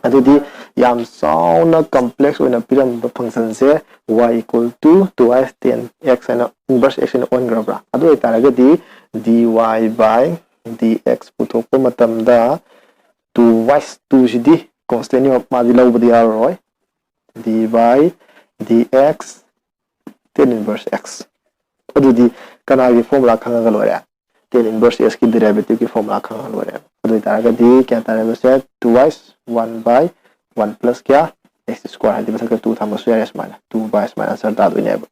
ꯑꯗꯨꯗꯤ ꯌꯥꯝ ꯆꯥꯎꯅ complex ꯑꯣꯏꯅ ꯄꯤꯔꯝꯕ function say y equal to twice tan x ꯍꯥꯏꯅ, inverse x ꯍꯥꯏꯅ ꯑꯣꯟꯈ꯭ꯔꯕ꯭ꯔꯥ? ꯑꯗꯨ ꯑꯣꯏꯇꯥꯔꯒꯗꯤ dy by dx ꯄꯨꯊꯣꯛꯄ ꯃꯇꯝꯗ twice, two ꯁꯤꯗꯤ constant ꯅꯤ, ꯃꯥꯗꯤ ꯂꯧꯕꯗꯤ ꯌꯥꯔꯔꯣꯏ꯫ dy dx tan inverse x꯫ ꯑꯗꯨꯗꯤ ꯀꯅꯥꯒꯤ formula ꯈꯪꯉꯒ ꯂꯣꯏꯔꯦ? Tan inverse x ꯀꯤ derivative ꯀꯤ formula ꯈꯪꯉꯒ ꯂꯣꯏꯔꯦ꯫ ꯑꯗꯨ ꯑꯣꯏꯇꯥꯔꯒꯗꯤ ꯀꯌꯥ ꯇꯥꯔꯦꯕꯁꯦ? Two y one by one plus ꯀꯌꯥ? X square, ꯍꯥꯏꯗꯤ ꯃꯊꯛꯇ two ꯊꯝꯕꯁꯨ ꯌꯥꯔꯦ꯫ ꯁꯨꯃꯥꯏꯅ two by ꯁꯨꯃꯥꯏꯅ answer ꯇꯥꯗꯣꯏꯅꯦꯕ꯫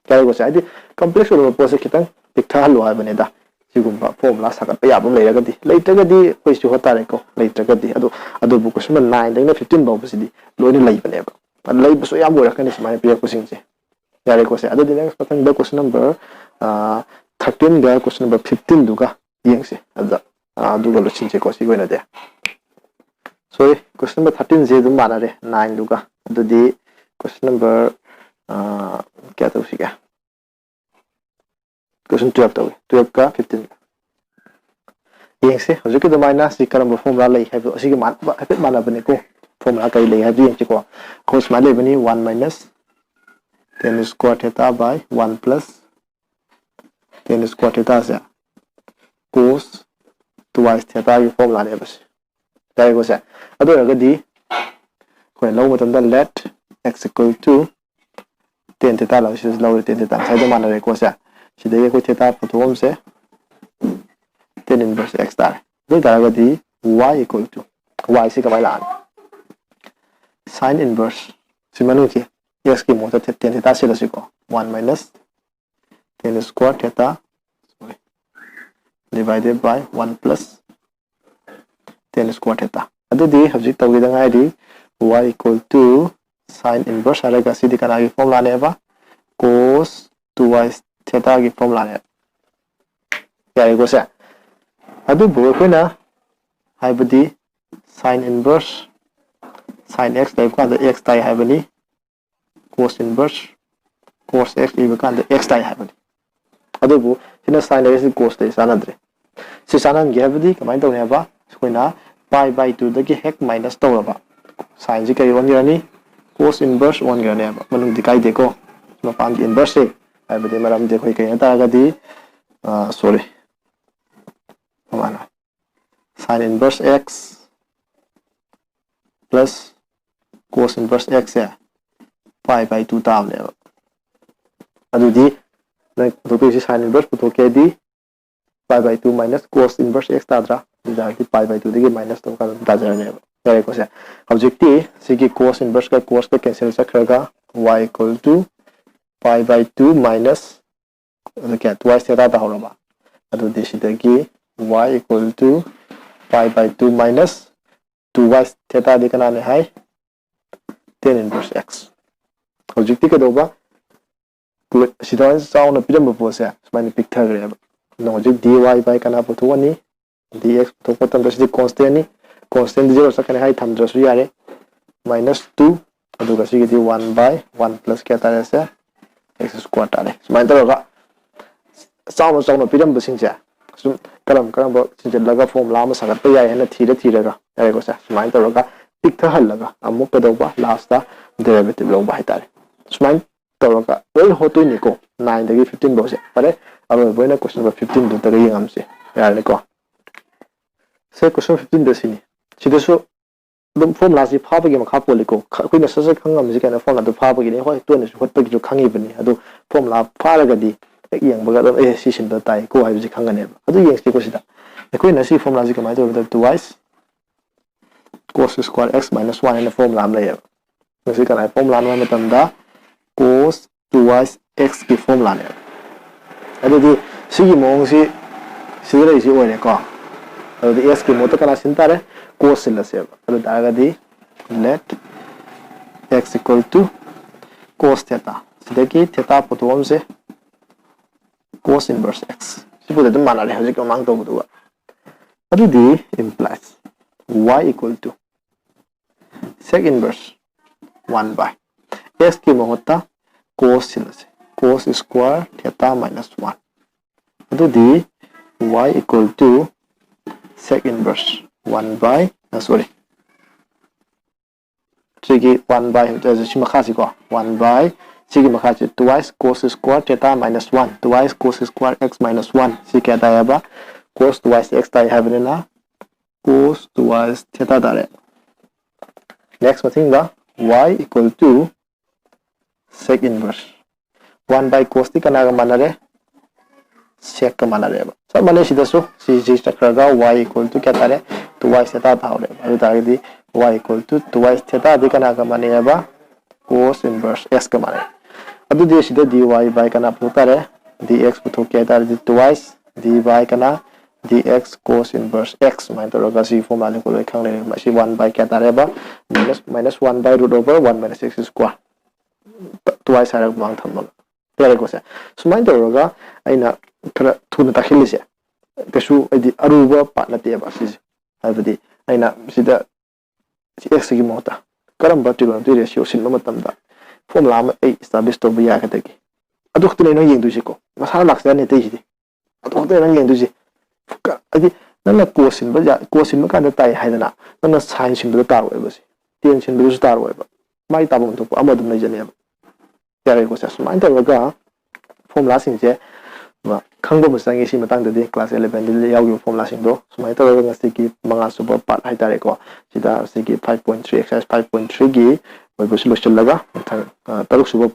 ꯀꯌꯥ ꯂꯩꯕꯁꯦ? ꯍꯥꯏꯗꯤ complex ꯑꯣꯏꯕ ꯄꯣꯠꯁꯦ ꯈꯤꯇꯪ ꯄꯤꯛꯊꯍꯜꯂꯣ ꯍꯥꯏꯕꯅꯤꯗ꯫ ꯁꯤꯒꯨꯝꯕ formula ꯁꯥꯒꯠꯄ ꯌꯥꯕ ꯑꯃ ꯂꯩꯔꯒꯗꯤ, ꯂꯩꯇ꯭ꯔꯒꯗꯤ ꯑꯩꯈꯣꯏꯁꯨ ꯍꯣꯠꯇꯥꯔꯦꯀꯣ꯫ ꯂꯩꯇ꯭ꯔꯒꯗꯤ ꯑꯗꯣ, ꯑꯗꯨꯕꯨ question number nine ꯗꯩꯅ fifteen ꯐꯥꯎꯕꯁꯤꯗꯤ ꯂꯣꯏꯅ ꯂꯩꯕꯅꯦꯕ꯫ ꯂꯩꯕꯁꯨ ꯑꯌꯥꯝꯕ ꯑꯣꯏꯔꯛꯀꯅꯤ ꯁꯨꯃꯥꯏꯅ ꯄꯤꯔꯛꯄꯁꯤꯡꯁꯦ꯫ ꯌꯥꯔꯦꯀꯣ ꯁꯦ? ꯑꯗꯨꯗꯤ next ꯃꯊꯪꯗ question number thirteen ꯒ question number fifteen ꯗꯨꯒ ꯌꯦꯡꯁꯦ꯫ ꯑꯗꯨꯗ ꯑꯗꯨꯒ ꯂꯣꯏꯁꯤꯟꯁꯦꯀꯣ꯫ ꯁꯤꯒꯤ ꯑꯣꯏꯅꯗꯤ, sorry, question number thirteen ꯁꯦ ꯑꯗꯨꯝ ꯃꯥꯟꯅꯔꯦ nine ꯗꯨꯒ꯫ ꯑꯗꯨꯗꯤ question number ꯀꯌꯥ ꯇꯧꯁꯤꯒꯦ? Question twelve ꯇꯧꯏ꯫ Twelve ꯀ fifteen ꯌꯦꯡꯁꯦ꯫ ꯍꯧꯖꯤꯛꯀꯤ ꯑꯗꯨꯃꯥꯏꯅ ꯁꯤ ꯀꯔꯝꯕ formula ꯂꯩ ꯍꯥꯏꯕꯗꯣ, ꯑꯁꯤꯒꯤ ꯃꯥꯟꯅꯕ, ꯍꯥꯏꯐꯦꯠ ꯃꯥꯟꯅꯕꯅꯤꯀꯣ꯫ Formula ꯀꯔꯤ ꯂꯩ ꯍꯥꯏꯕꯗꯨ ꯌꯦꯡꯁꯤꯀꯣ꯫ ꯑꯩꯈꯣꯏ ꯁꯨꯃꯥꯏꯅ ꯂꯩꯕꯅꯤ, one minus tan square theta by one plus tan square theta say cos twice theta ꯒꯤ formula ꯅꯦꯕ ꯁꯤ꯫ ꯌꯥꯔꯦꯀꯣ ꯁꯦ? ꯑꯗꯨ ꯑꯣꯏꯔꯒꯗꯤ ꯑꯩꯈꯣꯏꯅ ꯂꯧꯕ ꯃꯇꯝꯗ let x equal to tan theta ꯂꯧꯔꯦ, ꯁꯤꯗꯁꯨ ꯂꯧꯔꯦ tan theta, ꯉꯁꯥꯏꯗ ꯃꯥꯟꯅꯔꯦꯀꯣ ꯁꯦ꯫ ꯁꯤꯗꯒꯤ ꯑꯩꯈꯣꯏ theta ꯄꯨꯊꯣꯛꯐꯝꯁꯦ tan inverse x ꯇꯥꯔꯦ꯫ ꯑꯗꯨ ꯑꯣꯏꯇꯥꯔꯒꯗꯤ y equal to, y ꯁꯤ ꯀꯃꯥꯏꯅ ꯂꯥꯛꯑꯅꯤ? Sin inverse, ꯁꯤ ꯃꯅꯨꯡꯁꯤ x ꯀꯤ ꯃꯍꯨꯠꯇ tan theta ꯁꯤꯜꯂꯁꯤꯀꯣ, one minus tan square theta, sorry, divided by one plus tan square theta꯫ ꯑꯗꯨꯗꯤ ꯍꯧꯖꯤꯛ ꯇꯧꯈꯤꯗ ꯉꯥꯏꯔꯤ, y equal to sin inverse ꯍꯥꯏꯔꯒ ꯁꯤꯗꯤ ꯀꯅꯥꯒꯤ formula ꯅꯦꯕ? Cos twice theta ꯒꯤ formula ꯅꯦꯕ꯫ ꯌꯥꯔꯦꯀꯣ ꯁꯦ? ꯑꯗꯨꯕꯨ ꯑꯩꯈꯣꯏꯅ ꯍꯥꯏꯕꯗꯤ sin inverse sin x ꯂꯩꯕ ꯀꯥꯟꯗ x ꯇꯥꯏ ꯍꯥꯏꯕꯅꯤ, cos inverse cos x ꯏꯕ ꯀꯥꯟꯗ x ꯇꯥꯏ ꯍꯥꯏꯕꯅꯤ꯫ ꯑꯗꯨꯕꯨ ꯁꯤꯅ sin ꯂꯩꯔꯦ, ꯁꯤ cos ꯂꯩꯔꯦ, ꯆꯥꯟꯅꯗ꯭ꯔꯦ꯫ ꯁꯤ ꯆꯥꯟꯅꯍꯟꯒꯦ ꯍꯥꯏꯕꯗꯤ ꯀꯃꯥꯏꯅ ꯇꯧꯅꯤ ꯍꯥꯏꯕ? ꯑꯩꯈꯣꯏꯅ pi by two ꯗꯒꯤ ꯍꯦꯛ minus ꯇꯧꯔꯕ, sin ꯁꯤ ꯀꯔꯤ ꯑꯣꯟꯈ꯭ꯔꯅꯤ? Cos inverse ꯑꯣꯟꯈ꯭ꯔꯅꯦꯕ꯫ ꯃꯅꯨꯡꯗꯤ ꯀꯥꯏꯗꯦꯀꯣ, ꯃꯄꯥꯟꯒꯤ inverse ꯁꯦ, ꯍꯥꯏꯕꯗꯤ ꯃꯔꯝꯗꯤ ꯑꯩꯈꯣꯏ ꯀꯩ ꯍꯥꯏꯇꯥꯔꯒꯗꯤ, sorry, ꯃꯃꯥꯅ sin inverse x plus cos inverse x say pi by two ꯇꯥꯕꯅꯦꯕ꯫ ꯑꯗꯨꯗꯤ ꯅꯪ ꯄꯨꯊꯣꯛꯇꯣꯏꯁꯤ sin inverse ꯄꯨꯊꯣꯛꯀꯦ ꯍꯥꯏꯗꯤ pi by two minus cos inverse x ꯇꯥꯗ꯭ꯔꯥ? ꯑꯗꯨ ꯇꯥꯔꯗꯤ pi by two ꯗꯒꯤ minus ꯇꯧꯔꯀꯥꯟꯗ ꯑꯗꯨꯝ ꯇꯥꯖꯔꯅꯦꯕ꯫ ꯌꯥꯔꯦꯀꯣ ꯁꯦ? ꯍꯧꯖꯤꯛꯇꯤ ꯁꯤꯒꯤ cos inverse ꯀ cos ꯀ cancel ꯆꯠꯈ꯭ꯔꯒ y equal to pi by two minus ꯑꯗꯨ ꯀꯌꯥ? Two y theta ꯇꯥꯍꯧꯔꯕ? ꯑꯗꯨꯗꯤ ꯁꯤꯗꯒꯤ y equal to pi by two minus two y theta D ꯀꯅꯥꯅꯦ high? Tan inverse x꯫ ꯍꯧꯖꯤꯛꯇꯤ ꯀꯩꯗꯧꯕ? ꯁꯤꯗ ꯆꯥꯎꯅ ꯄꯤꯔꯝꯕ ꯄꯣꯠꯁꯦ ꯁꯨꯃꯥꯏꯅ ꯄꯤꯛꯊꯈ꯭ꯔꯦꯕ꯫ ꯑꯗꯨꯅ ꯍꯧꯖꯤꯛ dy by ꯀꯅꯥ ꯄꯨꯊꯣꯛꯑꯅꯤ? Dx ꯄꯨꯊꯣꯛꯄ ꯃꯇꯝꯗ ꯁꯤꯗꯤ constant ꯅꯤ꯫ Constant ꯗꯤ zero ꯆꯠꯀꯅꯤ ꯍꯥꯏ ꯊꯝꯗ꯭ꯔꯁꯨ ꯌꯥꯔꯦ꯫ Minus two, ꯑꯗꯨꯒ ꯁꯤꯒꯤꯗꯤ one by one plus ꯀꯌꯥ ꯇꯥꯔꯦ ꯁꯦ? X square ꯇꯥꯔꯦ꯫ ꯁꯨꯃꯥꯏꯅ ꯇꯧꯔꯒ ꯆꯥꯎꯅ ꯆꯥꯎꯅ ꯄꯤꯔꯝꯕꯁꯤꯡꯁꯦ ꯁꯨꯝ ꯀꯔꯝ ꯀꯔꯝꯕ ꯁꯤꯟꯖꯜꯂꯒ formula ꯑꯃ ꯁꯥꯒꯠꯄ ꯌꯥꯏ ꯍꯥꯏꯅ ꯊꯤꯔ ꯊꯤꯔꯒ, ꯌꯥꯔꯦꯀꯣ ꯁꯦ? ꯁꯨꯃꯥꯏꯅ ꯇꯧꯔꯒ ꯄꯤꯛꯊꯍꯜꯂꯒ ꯑꯃꯨꯛ ꯀꯩꯗꯧꯕ? Last ꯇ derivative ꯂꯧꯕ ꯍꯥꯏꯇꯥꯔꯦ꯫ ꯁꯨꯃꯥꯏꯅ ꯇꯧꯔꯒ ꯂꯣꯏꯅ ꯍꯣꯠꯇꯣꯏꯅꯤꯀꯣ, nine ꯗꯒꯤ fifteen ꯐꯥꯎꯁꯦ꯫ ꯐꯔꯦ, ꯑꯔꯣꯏꯕ ꯑꯣꯏꯅ question number fifteen ꯗꯨꯗꯒ ꯌꯦꯡꯉꯝꯁꯦ꯫ ꯌꯥꯔꯅꯤꯀꯣ? ꯁꯦ, question fifteen ꯗ ꯁꯤꯅꯤ꯫ ꯁꯤꯗꯁꯨ ꯑꯗꯨꯝ formula ꯁꯤ ꯐꯥꯕꯒꯤ ꯃꯈꯥ ꯄꯣꯜꯂꯤꯀꯣ꯫ ꯈ-, ꯑꯩꯈꯣꯏꯅ ꯁꯠ ꯁꯠ ꯈꯪꯉꯝꯃꯤꯁꯦ ꯀꯩꯅꯣ? Formula ꯗꯨ ꯐꯥꯕꯒꯤꯅꯤ꯫ ꯍꯣꯏ, ꯇꯣꯏꯅꯁꯨ ꯍꯣꯠꯄꯒꯤꯁꯨ ꯈꯪꯉꯤꯕꯅꯤ꯫ ꯑꯗꯨ formula ꯐꯥꯔꯒꯗꯤ ꯍꯦꯛ ꯌꯦꯡꯕꯒ ꯑꯗꯨꯝ, "ꯑꯦ, ꯁꯤ ꯁꯤꯟꯕ ꯇꯥꯏꯀꯣ" ꯍꯥꯏꯕꯁꯤ ꯈꯪꯒꯅꯦꯕ꯫ ꯑꯗꯨ ꯌꯦꯡꯁꯤꯀꯣ ꯁꯤꯗ꯫ ꯑꯩꯈꯣꯏꯅ ꯁꯤ formula ꯁꯤ ꯀꯃꯥꯏꯅ ꯇꯧꯒꯦꯗ? Two y cos square x minus one ꯍꯥꯏꯅ formula ꯑꯃ ꯂꯩꯌꯦꯕ꯫ ꯃꯁꯤ ꯀꯅꯥꯒꯤ formula ꯅꯣ ꯍꯥꯏꯕ ꯃꯇꯝꯗ cos two y x ꯀꯤ formula ꯅꯦꯕ꯫ ꯑꯗꯨꯗꯤ ꯁꯤꯒꯤ ꯃꯑꯣꯡꯁꯤ ꯁꯤꯗ ꯂꯩꯔꯤꯁꯤ ꯑꯣꯏꯔꯦꯀꯣ꯫ ꯑꯗꯨꯗꯤ x ꯀꯤ ꯃꯍꯨꯠꯇ ꯀꯅꯥ ꯁꯤꯟ ꯇꯥꯔꯦ? Cos ꯁꯤꯜꯂꯁꯦꯕ꯫ ꯑꯗꯨ ꯇꯥꯔꯒꯗꯤ let x equal to cos theta꯫ ꯁꯤꯗꯒꯤ theta ꯄꯨꯊꯣꯛꯑꯝꯁꯦ cos inverse x꯫ ꯁꯤꯕꯨꯗꯤ ꯑꯗꯨꯝ ꯃꯥꯟꯅꯔꯦ ꯍꯧꯖꯤꯛ ꯃꯃꯥꯡ ꯇꯧꯕꯗꯨꯒ꯫ ꯑꯗꯨꯗꯤ implies y equal to sec inverse one by x ꯀꯤ ꯃꯍꯨꯠꯇ cos ꯁꯤꯜꯂꯁꯦ, cos square theta minus one꯫ ꯑꯗꯨꯗꯤ y equal to sec inverse one by, sorry, ꯁꯤꯒꯤ one by, ꯁꯤ ꯃꯈꯥꯁꯤꯀꯣ, one by ꯁꯤꯒꯤ ꯃꯈꯥꯁꯤ two y cos square theta minus one, two y cos square x minus one꯫ ꯁꯤ ꯀꯌꯥ ꯇꯥꯏ ꯍꯥꯏꯕ? Cos two y x ꯇꯥꯏ ꯍꯥꯏꯕꯅꯤꯅ cos two y theta ꯇꯥꯔꯦ꯫ Next ꯃꯊꯪꯗ y equal to sec inverse. One by cos T ꯀꯅꯥꯒ ꯃꯥꯟꯅꯔꯦ? Sec ꯀ ꯃꯥꯟꯅꯔꯦꯕ꯫ ꯆꯞ ꯃꯥꯟꯅꯩ ꯁꯤꯗꯁꯨ꯫ ꯁꯤ g ꯆꯠꯈ꯭ꯔꯒ y equal to ꯀꯌꯥ ꯇꯥꯔꯦ? Two y theta ꯇꯥꯍꯧꯔꯦꯕ꯫ ꯑꯗꯨ ꯇꯥꯔꯒꯗꯤ y equal to two y theta ꯗꯤ ꯀꯅꯥꯒ ꯃꯥꯟꯅꯩ ꯍꯥꯏꯕ? Cos inverse x ꯀ ꯃꯥꯟꯅꯩ꯫ ꯑꯗꯨꯗꯤ ꯁꯤꯗ dy by ꯀꯅꯥ ꯄꯨꯊꯣꯛ ꯇꯥꯔꯦ? Dx ꯄꯨꯊꯣꯛꯀꯦ ꯍꯥꯏ ꯇꯥꯔꯗꯤ two y, dy ꯀꯅꯥ? Dx cos inverse x꯫ ꯁꯨꯃꯥꯏꯅ ꯇꯧꯔꯒ ꯁꯤ formula ꯁꯤ ꯂꯣꯏ ꯈꯪ ꯂꯩꯔꯦ꯫ ꯃꯁꯤ one by ꯀꯌꯥ ꯇꯥꯔꯦꯕ? Minus, minus one by root over one minus x square꯫ Two y ꯍꯥꯏꯔꯒ ꯃꯃꯥꯡ ꯊꯝꯃꯒ꯫ ꯌꯥꯔꯦꯀꯣ ꯁꯦ? ꯁꯨꯃꯥꯏꯅ ꯇꯧꯔꯒ ꯑꯩꯅ ꯈꯔ ꯊꯨꯅ ꯇꯥꯛꯁꯤꯜꯂꯤꯁꯦ ꯀꯩꯁꯨ ꯍꯥꯏꯗꯤ ꯑꯔꯨꯕ part ꯅꯠꯇꯦꯕ ꯁꯤꯁꯦ꯫ ꯍꯥꯏꯕꯗꯤ ꯑꯩꯅ ꯁꯤꯗ x ꯁꯤꯒꯤ ꯃꯍꯨꯠꯇ ꯀꯔꯝꯕ trigonometry ratio ꯁꯤꯟꯕ ꯃꯇꯝꯗ formula ꯑꯃ ꯑꯩ establish ꯇꯧꯕ ꯌꯥꯒꯗꯒꯦ? ꯑꯗꯨ ꯈꯛꯇꯅꯦ ꯅꯪ ꯌꯦꯡꯗꯣꯏꯁꯤꯀꯣ꯫ ꯃꯁꯥꯅ ꯂꯥꯛꯆꯔꯅꯤ ꯑꯇꯩꯁꯤꯗꯤ꯫ ꯑꯗꯨ ꯈꯛꯇꯅꯦ ꯅꯪ ꯌꯦꯡꯗꯣꯏꯁꯤ꯫ ꯀ-, ꯍꯥꯏꯗꯤ ꯅꯪꯅ cos ꯁꯤꯟꯕ ꯌꯥ-, cos ꯁꯤꯟꯕ ꯀꯥꯟꯗ ꯇꯥꯏ ꯍꯥꯏꯗꯅ ꯅꯪꯅ sin ꯁꯤꯟꯕꯗ ꯇꯥꯔꯣꯏꯕ ꯁꯤ꯫ Tan ꯁꯤꯟꯕꯗꯁꯨ ꯇꯥꯔꯣꯏꯕ꯫ ꯃꯥꯏ ꯇꯥꯐꯝ ꯊꯣꯛꯄ ꯑꯃ ꯑꯗꯨꯝ ꯂꯩꯖꯅꯦꯕ꯫ ꯌꯥꯔꯦꯀꯣ ꯁꯦ? ꯁꯨꯃꯥꯏꯅ ꯇꯧꯔꯒ formula ꯁꯤꯡꯁꯦ, ꯑ, ꯈꯪꯕ ꯑꯃ ꯆꯪꯉꯤ꯫ ꯁꯤ ꯃꯇꯥꯡꯗꯗꯤ class eleven ꯗ ꯌꯥꯎꯈꯤꯕ formula ꯁꯤꯡꯗꯣ꯫ ꯁꯨꯃꯥꯏꯅ ꯇꯧꯔꯒ ꯉꯁꯤꯒꯤ ꯃꯉꯥ ꯁꯨꯕ part ꯍꯥꯏꯇꯥꯔꯦꯀꯣ, ꯁꯤꯗ ꯁꯤꯒꯤ five point three, exercise five point three ꯒꯤ ꯑꯣꯏꯕꯁꯨ ꯂꯣꯏꯁꯤꯜꯂꯒ ꯃꯊꯪ, ꯑ, ꯇꯔꯨꯛ ꯁꯨꯕ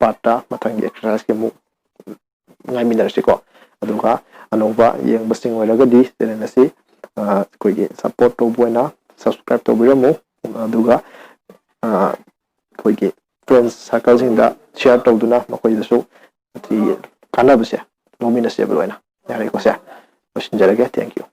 part ꯇ ꯃꯊꯪꯒꯤ exercise ꯀꯤ ꯑꯃꯨꯛ ꯉꯥꯏꯃꯤꯟꯅꯔꯁꯤꯀꯣ꯫ ꯑꯗꯨꯒ ꯑꯅꯧꯕ ꯌꯦꯡꯕꯁꯤꯡ ꯑꯣꯏꯔꯒꯗꯤ channel ꯑꯁꯤ, ꯑ, ꯑꯩꯈꯣꯏꯒꯤ support ꯇꯧꯕ ꯑꯣꯏꯅ subscribe ꯇꯧꯕꯤꯔꯝꯃꯨ꯫ ꯑꯗꯨꯒ, ꯑ, ꯑꯩꯈꯣꯏꯒꯤ friends circle ꯁꯤꯡꯗ share ꯇꯧꯗꯨꯅ ꯃꯈꯣꯏꯗꯁꯨ ꯃꯁꯤꯒꯤ ꯀꯥꯟꯅꯕꯁꯦ ꯂꯧꯃꯤꯟꯅꯁꯦꯕ ꯂꯣꯏꯅ꯫ ꯌꯥꯔꯦꯀꯣ ꯁꯦ? ꯂꯣꯏꯁꯤꯟꯖꯔꯒꯦ꯫ Thank you꯫